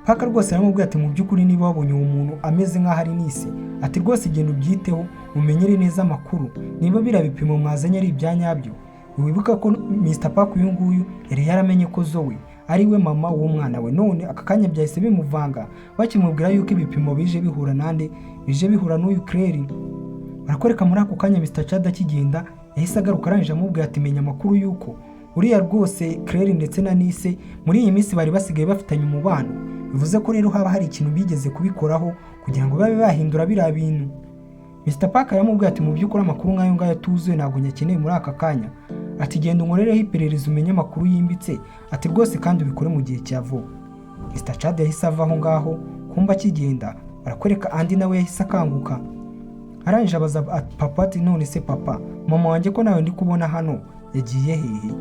Park rwose aramubwira ati: "Mu by'ukuri niba wabonye uwo muntu ameze nk'aho ari Nisi," ati, "rwose genda ubyiteho, umenyere neza amakuru niba biriya bipimo mwazanye ari ibya nyabyo." Wibuka ko Mr Park uyu nguyu yari yaramenye ko Zoe ari we mama w'umwana we, none aka kanya byahise bimuvanga bakimubwira yuko ibipimo bije bihura nande, bije bihura n'uyu Claire. Barakwereka muri ako kanya Mr Chad akigenda yahise agaruka, arangije amubwira ati: "Menya amakuru y'uko uriya rwose Claire ndetse na Nise muri iyi minsi bari basigaye bafitanye umubano, bivuze ko rero haba hari ikintu bigeze kubikoraho kugira ngo babe bahindura biriya bintu." Mr Park yaramubwiye ati: "Mu by'ukuri amakuru nk'ayo ngayo atuzuye ntabwo nyakeneye muri aka kanya," ati, "genda unkorereho iperereza umenye amakuru yimbitse," ati, "rwose kandi ubikore mu gihe cya vuba." Mr Chad yahise ava aho ngaho. Kumba akigenda barakwereka Andy nawe yahise akanguka, arangije abaza papa ati: "None se papa, mama wanjye ko nawe ndi kubona hano yagiye hehe?"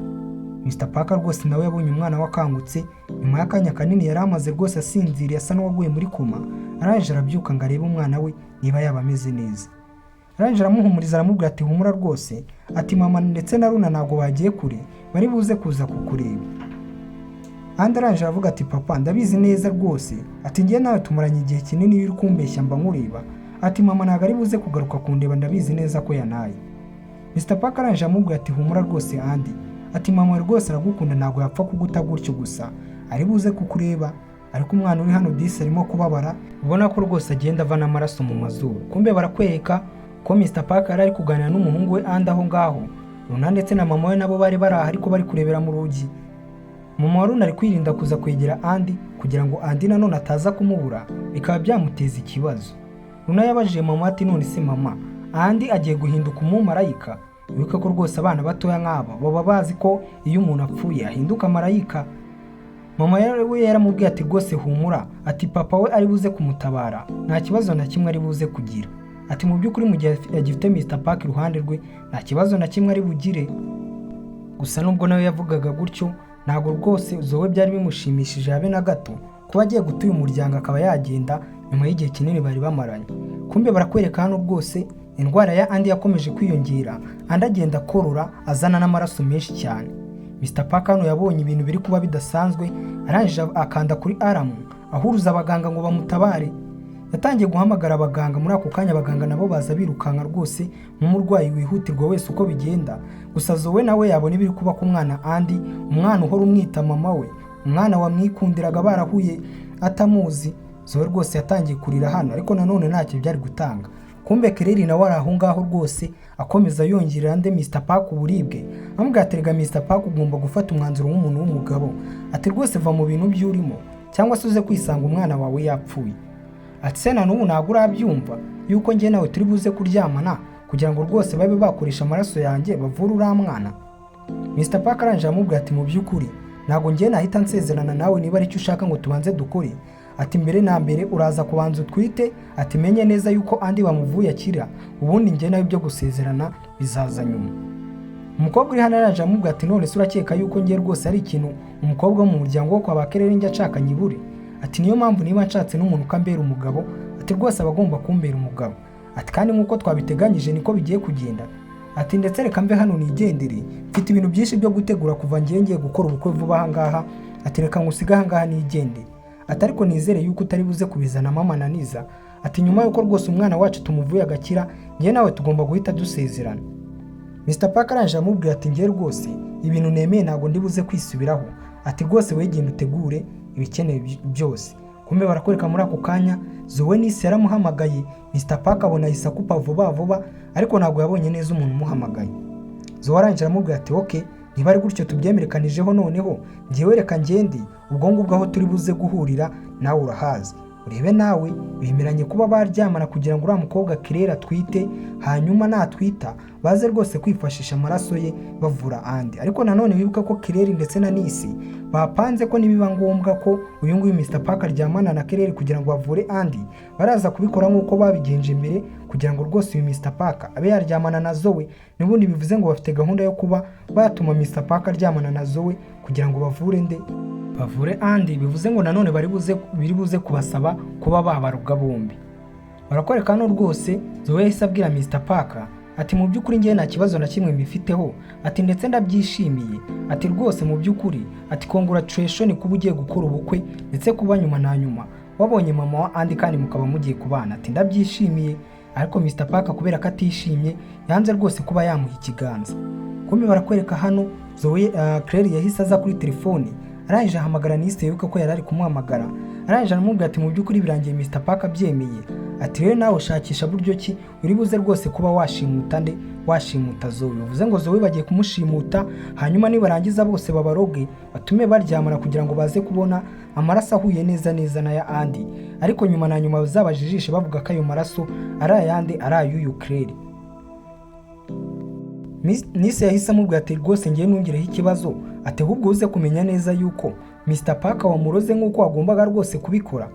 Mr Parker rwose nawe yabonye umwana we akangutse nyuma y'akanya kanini yari amaze rwose asinziriye asa n'uwaguye muri koma. Arangije arabyuka ngo arebe umwana we niba yaba ameze neza. Arangije aramuhumuriza, aramubwira ati: "Humura rwose," ati, "mama ndetse na Runa ntabwo bagiye kure, bari buze kuza kukureba." Andy arangije aravuga ati: "Papa, ndabizi neza rwose," ati, "ngiye nawe tumaranye igihe kinini, iyo uri kumbeshya mba nkureba," ati, "mama ntabwo ari buze kugaruka kundeba, ndabizi neza ko yanaye." Mr Parker arangije amubwira ati: "Humura rwose Andy," ati, "mama rwose aragukunda, ntabwo yapfa kuguta gutyo gusa, ari buze kukureba." Ariko umwana uri hano disi arimo kubabara, ubona ko rwose agenda ava n'amaraso mu mazuru. Kumbe barakwereka ko Mr Parker yari ari kuganira n'umuhungu we Andy aho ngaho. Runa ndetse na mama we nabo bari bari aho, ariko bari kurebera mu rugi. Mama wa Runa ari kwirinda kuza kwegera Andy kugira ngo Andy nanone ataza kumubura bikaba byamuteza ikibazo. Runa yabajije mama ati: "None se mama, Andy agiye guhinduka umumarayika?" Wibuke ko rwose abana batoya nk'aba baba bazi ko iyo umuntu apfuye ahinduka marayika. Mama we yaramubwiye ati: "Rwose humura," ati, "papa we ari buze kumutabara, nta kibazo na kimwe ari buze kugira," ati, "mu by'ukuri mu gihe agifite Mr Park iruhande rwe nta kibazo na kimwe ari bugire." Gusa nubwo nawe yavugaga gutyo, ntabwo rwose Zoe byari bimushimishije habe na gato kuba agiye guta uyu muryango akaba yagenda nyuma y'igihe kinini bari bamaranye. Kumbe barakwereka hano rwose indwara ya Andy yakomeje kwiyongera, Andy agenda akorora azana n'amaraso menshi cyane. Mr Parker hano yabonye ibintu biri kuba bidasanzwe, arangije akanda kuri alarm ahuruza abaganga ngo bamutabare. Yatangiye guhamagara abaganga. Muri ako kanya abaganga nabo baza birukanka rwose nk'umurwayi wihutirwa wese uko bigenda. Gusa Zoe nawe yabona ibiri kuba ku mwana Andy, umwana uhora umwita mama we, umwana wamwikundiraga barahuye atamuzi. Zoe rwose yatangiye kurira hano, ariko nanone ntacyo byari gutanga. Kumbe Claire nawe ari aho ngaho rwose akomeza yongerera nde, Mr Park, uburibwe, amubwira ati: "Rega Mr Park, ugomba gufata umwanzuro nk'umuntu w'umugabo," ati, "rwose va mu bintu by'urimo cyangwa se uze kwisanga umwana wawe yapfuye." Ati: "Se na n'ubu ntabwo urabyumva yuko njye nawe turi buze kuryamana kugira ngo rwose babe bakoresha amaraso yanjye bavure uriya mwana?" Mr Park arangije aramubwira ati: "Mu by'ukuri ntabwo njye nahita nsezerana nawe niba aricyo ushaka ngo tubanze dukore," ati, "mbere na mbere uraza kubanza utwite," ati, "menye neza yuko Andy bamuvuye akira, ubundi njye nawe ibyo gusezerana bizaza nyuma." Umukobwa uri hano araje amubwira ati: "None se urakeka yuko njye rwose ari ikintu umukobwa wo mu muryango wo kwa ba Claire njya nshaka nyibure?" Ati: "Niyo mpamvu niba nshatse n'umuntu ukambera umugabo," ati, "rwose aba agomba kumbera umugabo," ati, "kandi nk'uko twabiteganyije niko bigiye kugenda." Ati ndetse reka mve hano nigendere, mfite ibintu byinshi byo gutegura kuva ngiye ngiye gukora ubukwe vuba aha ngaha. Ati reka ngusige aha ngaha nigendere. Ati ariko nizere yuko utari buze kubizanamo amananiza. Ati nyuma yuko rwose umwana wacu tumuvuye agakira, ngewe nawe tugomba guhita dusezerana. Mr Parker arangije amubwira ati ngewe rwose ibintu nemeye ntabwo ndi buze kwisubiraho. Ati rwose wowe genda utegure ibikenewe byose. Kumbe barakwereka muri ako kanya Zoe Nisi yaramuhamagaye. Mr Parker abona ahise akupa vuba vuba, ariko ntabwo yabonye neza umuntu umuhamagaye. Zoe arangije aramubwira ati ok, niba ari gutyo tubyemerekanijeho, noneho ngewe reka ngende, ubwo ngubwo aho turi buze guhurira nawe urahazi. Urebe nawe bemeranye kuba baryamana kugira ngo uriya mukobwa Claire atwite, hanyuma natwita baze rwose kwifashisha amaraso ye bavura Andi. Ariko nanone wibuke ko Claire ndetse na Nisi bapanze ko nibiba ngombwa ko uyu nguyu Mr Parker aryamana na Claire kugira ngo bavure Andi, baraza kubikora nk'uko babigenje mbere kugira ngo rwose uyu Mr Parker abe yaryamana na Zoe. N'ubundi bivuze ngo bafite gahunda yo kuba batuma Mr Parker aryamana na Zoe kugira ngo bavure nde? Bavure Andi. Bivuze ngo nanone bari buze biri buze kubasaba kuba babaruga bombi. Barakwereka hano rwose Zoe yahise abwira Mr Parker ati mu by'ukuri ngewe nta kibazo na kimwe mbifiteho. Ati ndetse ndabyishimiye. Ati rwose mu by'ukuri, ati congratulation kuba ugiye gukora ubukwe, ndetse kuba nyuma na nyuma wabonye mama wa Andi kandi mukaba mugiye kubana. Ati ndabyishimiye. Ariko Mr Parker kubera ko atishimye yanze rwose kuba yamuha ikiganza. Kumbe barakwereka hano Zoe, Claire yahise aza kuri telefone, arangije ahamagara Nisi, wibuka ko yari ari kumuhamagara. Arangije aramubwira ati mu by'ukuri birangiye Mr Parker abyemeye. Ati rero nawe ushakisha buryo ki uri buze rwose kuba washimuta nde? Washimuta Zoe. Bivuze ngo Zoe bagiye kumushimuta, hanyuma nibarangiza bose babaroge batume baryamana kugira ngo baze kubona amaraso ahuye neza neza n'aya Andi, ariko nyuma na nyuma bazabajijishe bavuga ko ayo maraso ari ayandi, ari ay'uyu Claire. Nisi yahise amubwira ati rwose ngiye ntungireho ikibazo. Ati ahubwo uze kumenya neza yuko Mr Parker wamuroze nk'uko wagombaga rwose kubikora.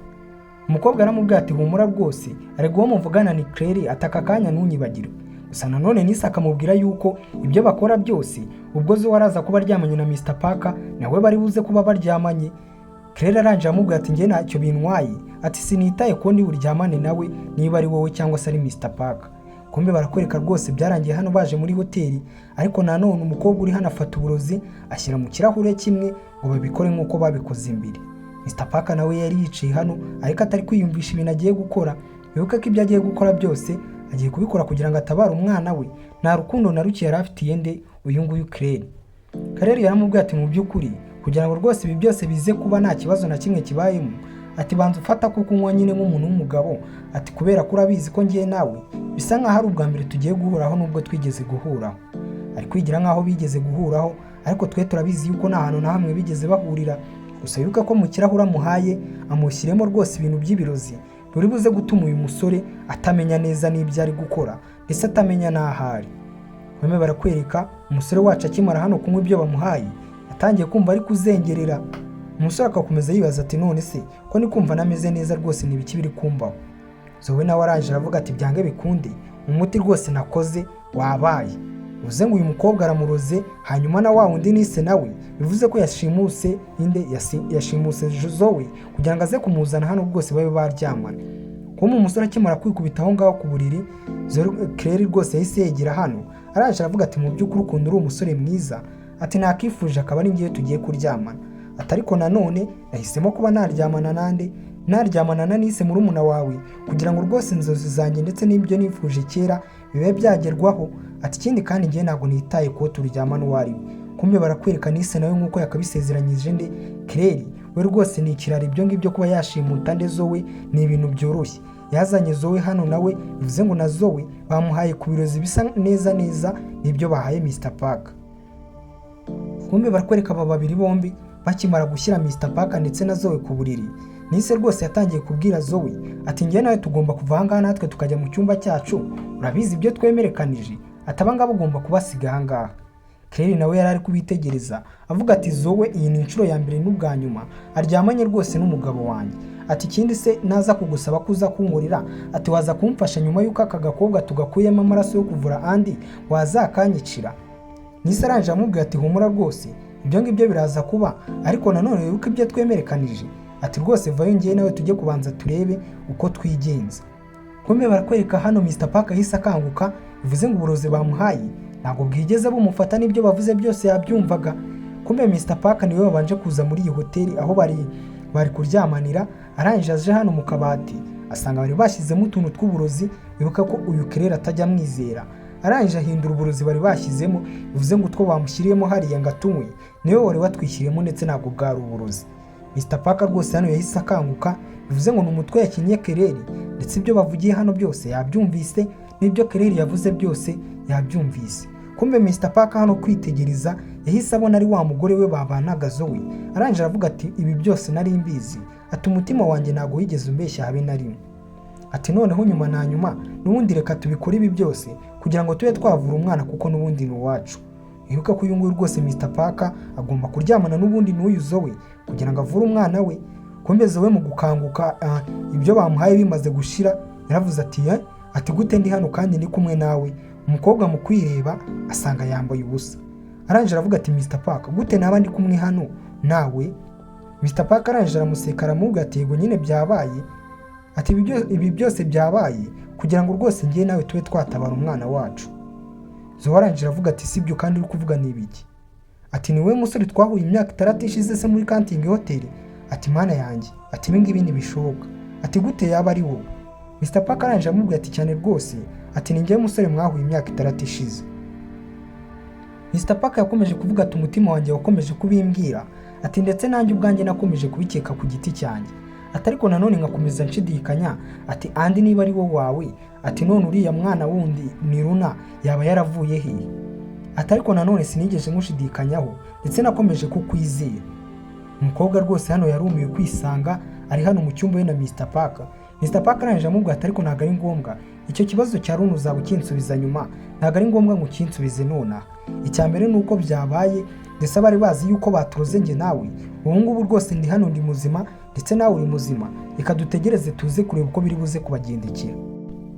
Umukobwa aramubwira ati humura rwose, ariko uwo muvugana ni Claire, ataka akanya ntunyibagirwe. Gusa nanone Nisi akamubwira yuko ibyo bakora byose ubwo zo araza kuba aryamanye na Mr Parker, nawe bari buze kuba baryamanye. Claire arangije amubwira ati njye ntacyo bintwaye. Ati sinitaye ko ndi buryamane nawe, niba ari wowe cyangwa se ari Mr Parker. Kumbe barakwereka rwose byarangiye hano baje muri hoteli, ariko nanone umukobwa uri hano afata uburozi ashyira mu kirahure kimwe ngo babikore nk'uko babikoze imbere. Mr Parker nawe yari yicaye hano ariko atari kwiyumvisha ibintu agiye gukora. Wibuke ko ibyo agiye gukora byose agiye kubikora kugira ngo atabare umwana we, nta rukundo na ruke yari afitiye nde? Uyu nguyu Claire. Claire yaramubwiye ati mu by'ukuri kugira ngo rwose ibi byose bize kuba nta kibazo na kimwe kibayemo, ati banza ufata ko kunywa nyine nk'umuntu w'umugabo. Ati kubera ko urabizi ko ngiye nawe bisa nkaho ari ubwa mbere tugiye guhuraho, nubwo twigeze guhuraho. Ari kwigira nkaho bigeze guhuraho, ariko twe turabizi yuko nta hantu na hamwe bigeze bahurira. Gusa wibuke ko mu kirahure amuhaye amushyiremo rwose ibintu by'ibirozi buri buze gutuma uyu musore atamenya neza n'ibyo ari gukora, ndetse atamenya n'aho ari. Bamwe barakwereka umusore wacu akimara hano kunywa ibyo bamuhaye atangiye kumva ari kuzengerera. Umusore agakomeza yibaza ati none se ko ni kumva nameze neza rwose, ni ibiki biri kumbaho? Zoe nawe arangije aravuga ati byange bikunde umuti rwose nakoze wabaye. Bivuze ngo uyu mukobwa aramuroze, hanyuma na wa wundi nise nawe, bivuze ko yashimuse inde? Yashimuse Zoe kugira ngo aze kumuzana hano rwose babe baryamana. Kuba umusore akimara kwikubita aho ngaho ku buriri, Claire rwose yahise yegera hano, araje aravuga ati mu by'ukuri ukuntu uri umusore mwiza, ati nakifuje akaba ari ngewe tugiye kuryamana. Ati ariko nanone nahisemo kuba naryamana nande? Naryamana na Nise murumuna wawe, kugira ngo rwose inzozi zanjye ndetse n'ibyo nifuje kera bibe byagerwaho. Ati ikindi kandi ngewe ntabwo nitaye kuwo turyamana uwo ari we. Kumbe barakwereka Nise nawe nk'uko yakabisezeranyije nde? Claire. We rwose ni ikirari, ibyo ngibyo kuba yashimuta nde? Zoe, ni ibintu byoroshye. Yazanye Zoe hano nawe, bivuze ngo na Zoe bamuhaye ku birozi bisa neza neza nibyo bahaye Mr Parker. Kumbe barakwereka aba babiri bombi bakimara gushyira Mr Parker ndetse na Zoe ku buriri, Nise rwose yatangiye kubwira Zoe ati njye nawe tugomba kuva aha ngaha natwe tukajya mu cyumba cyacu, urabizi ibyo twemerekanije. Ati aba ngaba ugomba kubasiga aha ngaha. Claire nawe yari ari kubitegereza avuga ati Zoe iyi ni inshuro ya mbere n'ubwa nyuma aryamanye rwose n'umugabo wanjye. Ati ikindi se naza kugusaba ko uza kunkorera, ati waza kumfasha nyuma y'uko aka gakobwa tugakuyemo amaraso yo kuvura Andi, wazakanyicira? Nise arangije amubwira ati humura rwose ibyo ngibyo biraza kuba, ariko nanone wibuke ibyo twemerekanije. Ati rwose vayo ngewe nawe tujye kubanza turebe uko twigenza. Kumbe barakwereka hano Mr Parker yahise akanguka, bivuze ngo uburozi bamuhaye Ntabwo bwigeze bumufata, n'ibyo bavuze byose yabyumvaga. Kumbe Mr Park niwe wabanje kuza muri iyi hoteli aho bari kuryamanira. Arangije aje hano mu kabati asanga bari bashyizemo utuntu tw'uburozi. Wibuka ko uyu Claire atajya amwizera. Arangije ahindura uburozi bari bashyizemo, bivuze ngo utwo bamushyiriyemo hariya ngo atunywe niwe wari watwishyiriyemo, ndetse ntabwo bwari uburozi. Mr Parker rwose hano yahise akanguka, bivuze ngo ni umutwe yakinnye Claire, ndetse ibyo bavugiye hano byose yabyumvise, n'ibyo Claire yavuze byose yabyumvise. Kumbe Mr Parker hano kwitegereza yahise abona ari wa mugore we babanaga, Zoe. Arangije aravuga ati: "Ibi byose nari mbizi." Ati: "Umutima wanjye ntabwo wigeze umbeshya habe na rimwe." Ati: "Noneho nyuma na nyuma n'ubundi reka tubikore ibi byose kugira ngo tube twavura umwana, kuko n'ubundi ni uwacu." Wibuka ko uyu nguyu rwose Mr Parker agomba kuryamana n'ubundi n'uyu Zoe kugira ngo avure umwana we. Kumbe Zoe mu gukanguka, ibyo bamuhaye bimaze gushira, yaravuze ati: "Eh?" Ati: "Gute ndi hano kandi ndi kumwe nawe?" Umukobwa mu kwireba asanga yambaye ubusa. Arangije aravuga ati: "Mr Parker, gute naba ndi kumwe hano nawe?" Mr Parker arangije aramuseka, aramubwira ati: "Yego nyine byabaye." Ati: "Ibi byose byabaye kugira ngo rwose njye nawe tube twatabara umwana wacu." Zoe arangije aravuga ati: "Sibyo, kandi uri kuvuga ni ibiki?" Ati: "Ni wowe musore twahuye imyaka 6 ishize se muri Kanting Hotel?" Ati: "Mana yanjye." Ati: "Ibi ngibi ntibishoboka." Ati: "Gute yaba ari wowe?" Mr Parker arangije amubwira ati: "Cyane rwose." Ati: "Ni njyewe musore mwahuye imyaka 6 ishize." Mr Parker yakomeje kuvuga ati: "Umutima wanjye wakomeje kubimbwira." Ati: "Ndetse nanjye ubwanjye nakomeje kubikeka ku giti cyanjye." Ati: "Ariko nanone nkakomeza nshidikanya." Ati: "Andi niba ari wowe wawe," ati, "none uriya mwana wundi ni Runa yaba yaravuye hehe?" Ati: "Ariko nanone sinigeze nkushidikanyaho, ndetse nakomeje kukwizera." Umukobwa rwose hano yarumiwe kwisanga ari hano mu cyumba we na Mr Parker. Mr Parker arangije amubwira ati: "Ariko ntabwo ari ngombwa, icyo kibazo cya Runa uzaba ukinsubiza nyuma, ntabwo ari ngombwa ngo ukinsubize nonaha. Icya mbere ni uko byabaye, ndetse abari bazi yuko baturoze njye nawe, ubu ngubu rwose ndi hano, ndi muzima, ndetse nawe uri muzima. Reka dutegereze tuze kureba uko biri buze kubagendekera."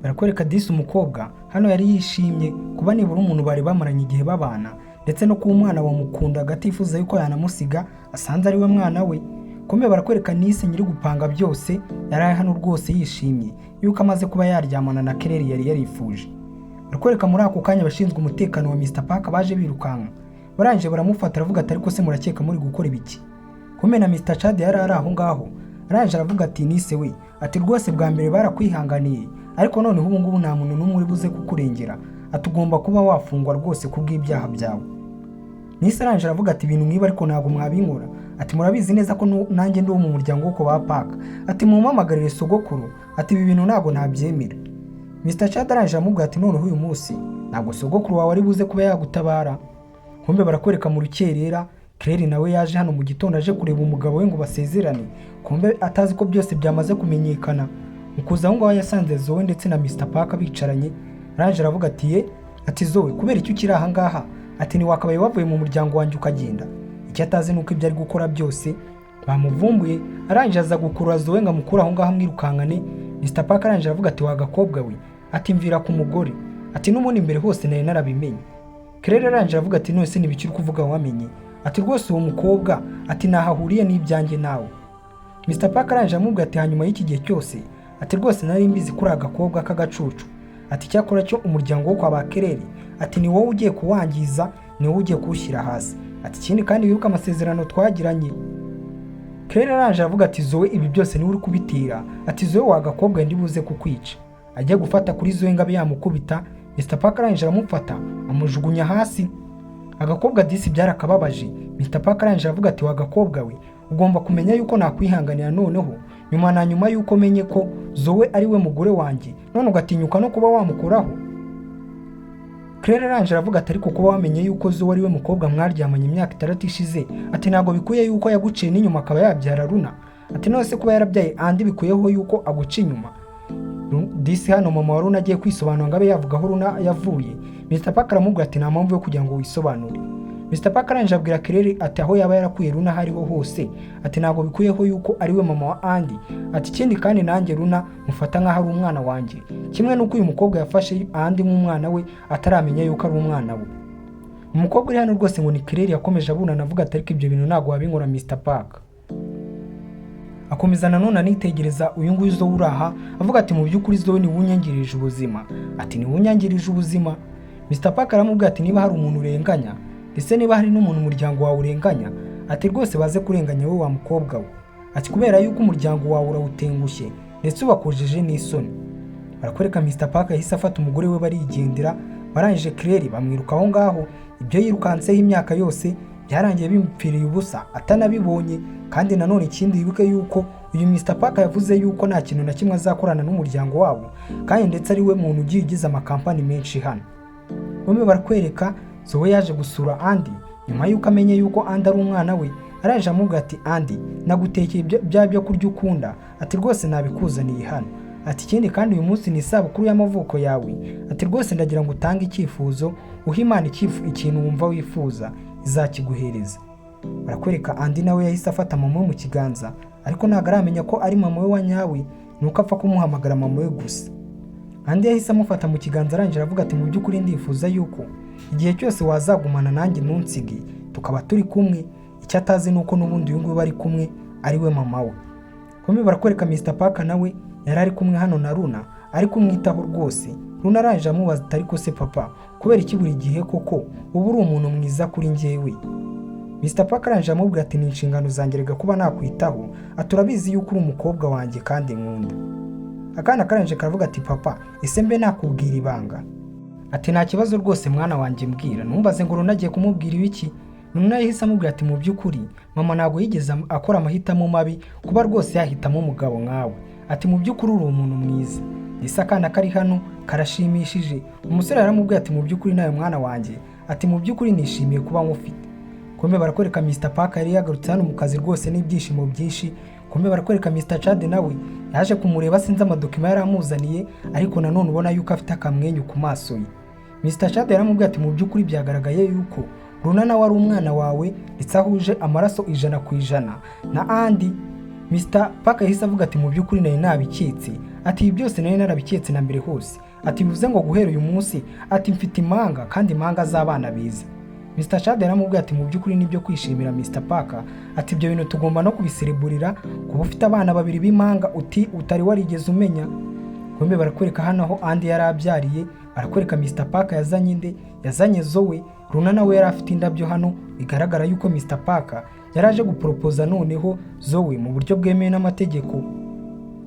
Barakwereka disi umukobwa hano yari yishimye kuba nibura umuntu bari bamaranye igihe babana, ndetse no kuba umwana wamukundaga atifuza yuko yanamusiga asanze ari we mwana we. Kumbe barakwereka Nise nyiri gupanga byose yari ari hano rwose yishimye yuko amaze kuba yaryamana na Claire yari yarifuje. Barakwereka muri ako kanya abashinzwe umutekano wa Mr Park baje birukanka, barangije baramufata. Aravuga ati: "Ariko se murakeka muri gukora ibiki?" Kumbe na Mr Chad yari ari aho ngaho. Arangije aravuga ati: "Nise we," ati, "rwose bwa mbere barakwihanganiye, ariko noneho ubu ngubu nta muntu n'umwe uri buze kukurengera." Ati: "Ugomba kuba wafungwa rwose kubw'ibyaha byawe." Nise arangije aravuga ati: "Ibintu nk'ibi ariko ntabwo mwabinkora." Ati: "Murabizi neza ko nanjye ndi uwo mu muryango wo kwa Park." Ati: "Mumpamagarire sogokuru." Ati: "Ibi bintu ntabwo nabyemera." Mr Chad arangije aramubwira ati: "Noneho uyu munsi ntabwo sogokuru wawe ari buze kuba yagutabara." Kumbe barakwereka mu rukerera Claire nawe yaje hano mu gitondo aje kureba umugabo we ngo basezerane. Kumbe atazi ko byose byamaze kumenyekana. Mu kuza aho ngaho yasanze Zoe ndetse na Mr Park bicaranye. Arangije aravuga ati: "Ye," ati, "Zoe, kubera icyo ukiri aha ngaha?" Ati: "Ntiwakabaye wavuye mu muryango wanjye ukagenda." Icyo atazi ni uko ibyo ari gukora byose bamuvumbuye. Arangije aza gukurura Zoe ngo amukure aho ngaho amwirukankane. Mr Park arangije aravuga ati: "Wa gakobwa we," ati, "mvira ku mugore." Ati: "N'ubundi mbere hose nari narabimenye." Claire arangije aravuga ati: "None se ntibiki uri kuvuga wamenye?" Ati: "Rwose uwo mukobwa," ati, "ntaho ahuriye n'ibyanjye nawe." Mr Park arangije amubwira ati: "Hanyuma y'iki gihe cyose," ati, "rwose nari mbizi kuri agakobwa k'agacucu." Ati: "Cyakora cyo umuryango wo kwa ba Claire," ati, "ni wowe ugiye kuwangiza, ni wowe ugiye kuwushyira hasi." Ati: "Ikindi kandi wibuke amasezerano twagiranye." Claire arangije aravuga ati: "Zoe, ibi byose niwe uri kubitera." Ati: "Zoe, wa gakobwa, ndi buze kukwica." Ajya gufata kuri Zoe ngo abe yamukubita, Mr Park arangije aramufata amujugunya hasi. Agakobwa disi byarakababaje. Mr Park arangije aravuga ati: "Wa gakobwa we, ugomba kumenya yuko nakwihanganira noneho nyuma na nyuma yuko menye ko Zoe ari we mugore wanjye, none ugatinyuka no kuba wamukuraho." Claire arangije aravuga ati: "Ariko kuba wamenye yuko Zoe ari we mukobwa mwaryamanye imyaka 6 ishize," ati, "ntabwo bikwiye yuko yaguciye n'inyuma akaba yabyara Runa." Ati: "None se kuba yarabyaye Andi bikuyeho yuko aguca inyuma?" Disi hano mama wa Runa agiye kwisobanura ngo abe yavuga aho Runa yavuye, Mr Park aramubwira ati: "Nta mpamvu yo kugira ngo wisobanure." Mr Park arangije abwira Claire ati: "Aho yaba yarakuye Runa aho ariho hose," ati, "ntabwo bikuyeho yuko ari we mama wa Andi." Ati: "Ikindi kandi nanjye Runa mufata nk'aho ari umwana wanjye, kimwe n'uko uyu mukobwa yafashe Andi nk'umwana we ataramenya yuko ari umwana we." Umukobwa uri hano rwose ngo ni Claire yakomeje aburana avuga ati: "Ariko ibyo bintu ntabwo wabinkora, Mr Park." Akomeza nanone anitegereza uyu nguyu Zoe uri aha, avuga ati: "Mu by'ukuri Zoe ni we unyangirije ubuzima." Ati: "Ni we unyangirije ubuzima." Mr Park aramubwira ati niba hari umuntu urenganya, ndetse niba hari n'umuntu umuryango wawe urenganya, ati rwose baze kurenganya wowe wa mukobwa we, ati kubera yuko umuryango wawe urawutengushye ndetse ubakojeje n'isoni. Barakwereka Mr Park yahise afata umugore we barigendera. Barangije Claire bamwiruka aho ngaho. Ibyo yirukanseho imyaka yose byarangiye bimupfiriye ubusa atanabibonye. Kandi nanone ikindi, wibuke yuko uyu Mr Park yavuze yuko nta kintu na kimwe azakorana n'umuryango wabo, kandi ndetse ari we muntu ugiye ugize amakampani menshi hano. Bombi barakwereka Zoe yaje gusura Andy nyuma yuko amenye yuko Andy ari umwana we. Araje amubwira ati Andy, nagutekeye bya byo kurya ukunda, ati rwose nabikuzaniye hano, ati ikindi kandi uyu munsi ni isabukuru y'amavuko yawe, ati rwose ndagira ngo utange icyifuzo, uhe Imana ikintu wumva wifuza izakiguhereza. Barakwereka Andy nawe yahise afata mama we mu kiganza, ariko ntabwo aramenya ko ari mama we wa nyawe, ni uko apfa kumuhamagara mama we gusa. Andy yahise amufata mu kiganza, arangije aravuga ati mu by'ukuri ndifuza yuko igihe cyose wazagumana nanjye ntunsige, tukaba turi kumwe. Icyo atazi ni uko n'ubundi uyu nguyu bari kumwe ari we mama we. Kumbe barakwereka Mr Park nawe yari ari kumwe hano na Luna, ari kumwitaho rwose. Luna arangije amubaza ati ariko se papa, kubera iki buri gihe koko uba uri umuntu mwiza kuri njyewe? Mr Park arangije amubwira ati ni inshingano zanjye rega kuba nakwitaho, ati urabizi yuko uri umukobwa wanjye kandi nkunda. Akana karangije karavuga ati papa, ese mbe nakubwira ibanga? Ati nta kibazo rwose mwana wanjye, mbwira. Ntumbaze ngo Luna agiye kumubwira ibiki. Luna yahise amubwira ati mu by'ukuri mama ntabwo yigeze akora amahitamo mabi kuba rwose yahitamo umugabo nkawe, ati mu by'ukuri uri umuntu mwiza. Ese akana kari hano karashimishije. Umusore yaramubwiye ati mu by'ukuri nawe mwana wanjye, ati mu by'ukuri nishimiye kuba nkufite. Kumbe barakwereka Mr Park yari yagarutse hano mu kazi rwose n'ibyishimo byinshi. Kumbe barakwereka Mr Chad nawe yaje kumureba, sinzi amadocuments yari amuzaniye, ariko nanone ubona yuko afite akamwenyu ku maso ye. Mr Chad yaramubwiye ati mu by'ukuri byagaragaye yuko Luna nawe ari umwana wawe, ndetse ahuje amaraso 100% na Andy. Mr Park yahise avuga ati mu by'ukuri nari nabiketse, ati ibi byose nari narabiketse na mbere hose, ati bivuze ngo guhera uyu munsi, ati mfite impanga kandi impanga z'abana beza. Mr Chad yaramubwiye ati mu by'ukuri nibyo kwishimira Mr Park, ati ibyo bintu tugomba no kubisereburira kuba ufite abana babiri b'impanga uti utari warigeze umenya. Kumbe barakwereka hano aho Andy yari abyariye. Barakwereka Mr Park yazanye inde? Yazanye Zoe. Luna nawe yari afite indabyo hano, bigaragara yuko Mr Park yari aje guporopoza noneho Zoe mu buryo bwemewe n'amategeko.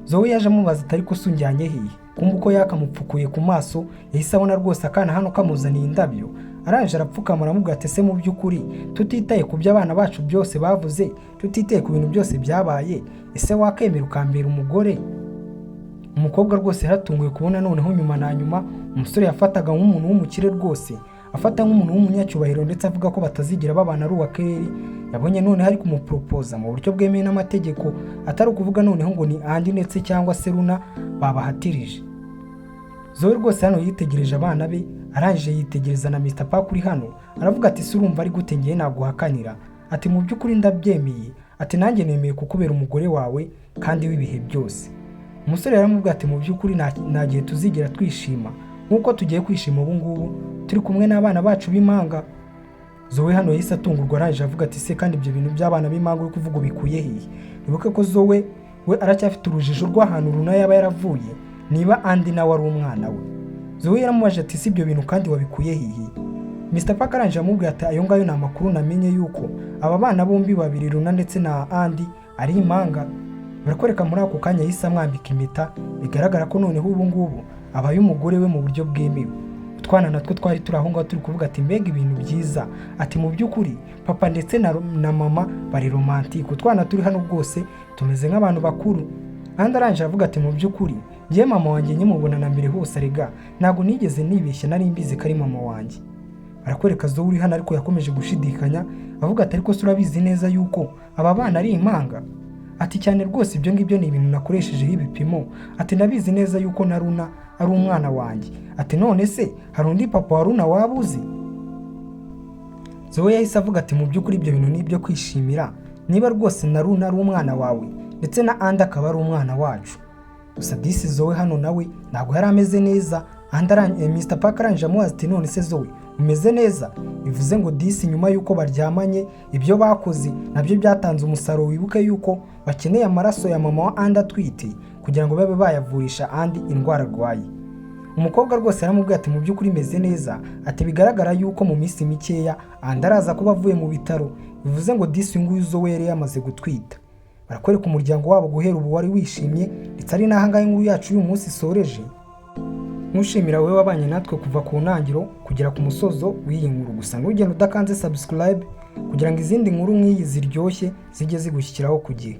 Zoe yaje amubaza ati ariko se unjyanye hehe? Kumbe uko yakamupfukuye ku maso, yahise abona rwose akana hano kamuzaniye indabyo. Arangije arapfukama, aramubwira ati ese mu by'ukuri tutitaye ku byo abana bacu byose bavuze, tutitaye ku bintu byose byabaye, ese wakemera ukambera umugore? Umukobwa rwose yaratunguwe kubona noneho nyuma na nyuma umusore yafataga nk'umuntu w'umukire rwose, afata nk'umuntu w'umunyacyubahiro, ndetse avuga ko batazigera babana ari uwa Kelly, yabonye noneho ari kumuporopoza mu buryo bwemewe n'amategeko, atari ukuvuga noneho ngo ni Andy ndetse cyangwa se Luna babahatirije. Zoe rwose hano yitegereje abana be, arangije yitegereza na Mr Park uri hano, aravuga ati se urumva ari gute ngiye naguhakanira? Ati mu by'ukuri ndabyemeye, ati nanjye nemeye kukubera umugore wawe kandi w'ibihe byose. Umusore yaramubwiye ati mu by'ukuri nta gihe tuzigera twishima nk'uko tugiye kwishima ubu ngubu turi kumwe n'abana bacu b'impanga. Zoe hano yahise atungurwa, arangije avuga ati se kandi ibyo bintu by'abana b'impanga uri kuvuga ubikuye hehe? Wibuke ko Zoe we aracyafite urujijo rw'ahantu Luna yaba yaravuye, niba Andy nawe ari umwana we. Zoe yaramubajije ati si ibyo bintu kandi wabikuye hehe? Mr Park arangije amubwira ati ayo ngayo ni amakuru namenye yuko aba bana bombi babiri, Luna ndetse na Andy, ari impanga. Barakwereka muri ako kanya yahise amwambika impeta, bigaragara ko noneho ubu ngubu abaye umugore we mu buryo bwemewe. Utwana natwo twari turi aho ngaho turi kuvuga ati mbega ibintu byiza, ati mu by'ukuri papa ndetse na mama bari romantic. Utwana turi hano rwose tumeze nk'abantu bakuru. Andy arangije aravuga ati mu by'ukuri njyewe mama wanjye nkimubona na mbere hose arega ntabwo nigeze nibeshya, nari mbizi ko ari mama wanjye. Barakwereka Zoe uri hano ariko yakomeje gushidikanya, avuga ati ariko se urabizi neza yuko aba bana ari impanga? Ati cyane rwose, ibyo ngibyo ni ibintu nakoreshejeho ibipimo, ati ndabizi neza yuko na Luna ari umwana wanjye, ati none se hari undi papa wa Luna waba uzi? Zoe yahise avuga ati mu by'ukuri ibyo bintu ni ibyo kwishimira niba rwose na Luna ari umwana wawe ndetse na Andy akaba ari umwana wacu. Gusa disi Zoe hano nawe ntabwo yari ameze neza. Andy Mr Park arangije amubaza ati none se Zoe umeze neza? Bivuze ngo disi nyuma y'uko baryamanye, ibyo bakoze nabyo byatanze umusaruro. Wibuke yuko bakeneye amaraso ya mama wa Andy atwite kugira ngo babe bayavurisha Andy indwara arwaye. Umukobwa rwose yaramubwiye ati: "Mu by'ukuri meze neza." Ati: "Bigaragara yuko mu minsi mikeya Andy araza kuba avuye mu bitaro." Bivuze ngo disi uyu nguyu Zoe yari yamaze gutwita. Barakwereka umuryango wabo guhera ubu wari wishimye, ndetse ari n'ahangaha inkuru yacu y'uyu munsi isoreje. Nkushimira wowe wabanye natwe kuva ku ntangiro kugera ku musozo w'iyi nkuru. Gusa ntugende udakanze subscribe kugira ngo izindi nkuru nk'iyi ziryoshye zijye zigushyikiraho ku gihe.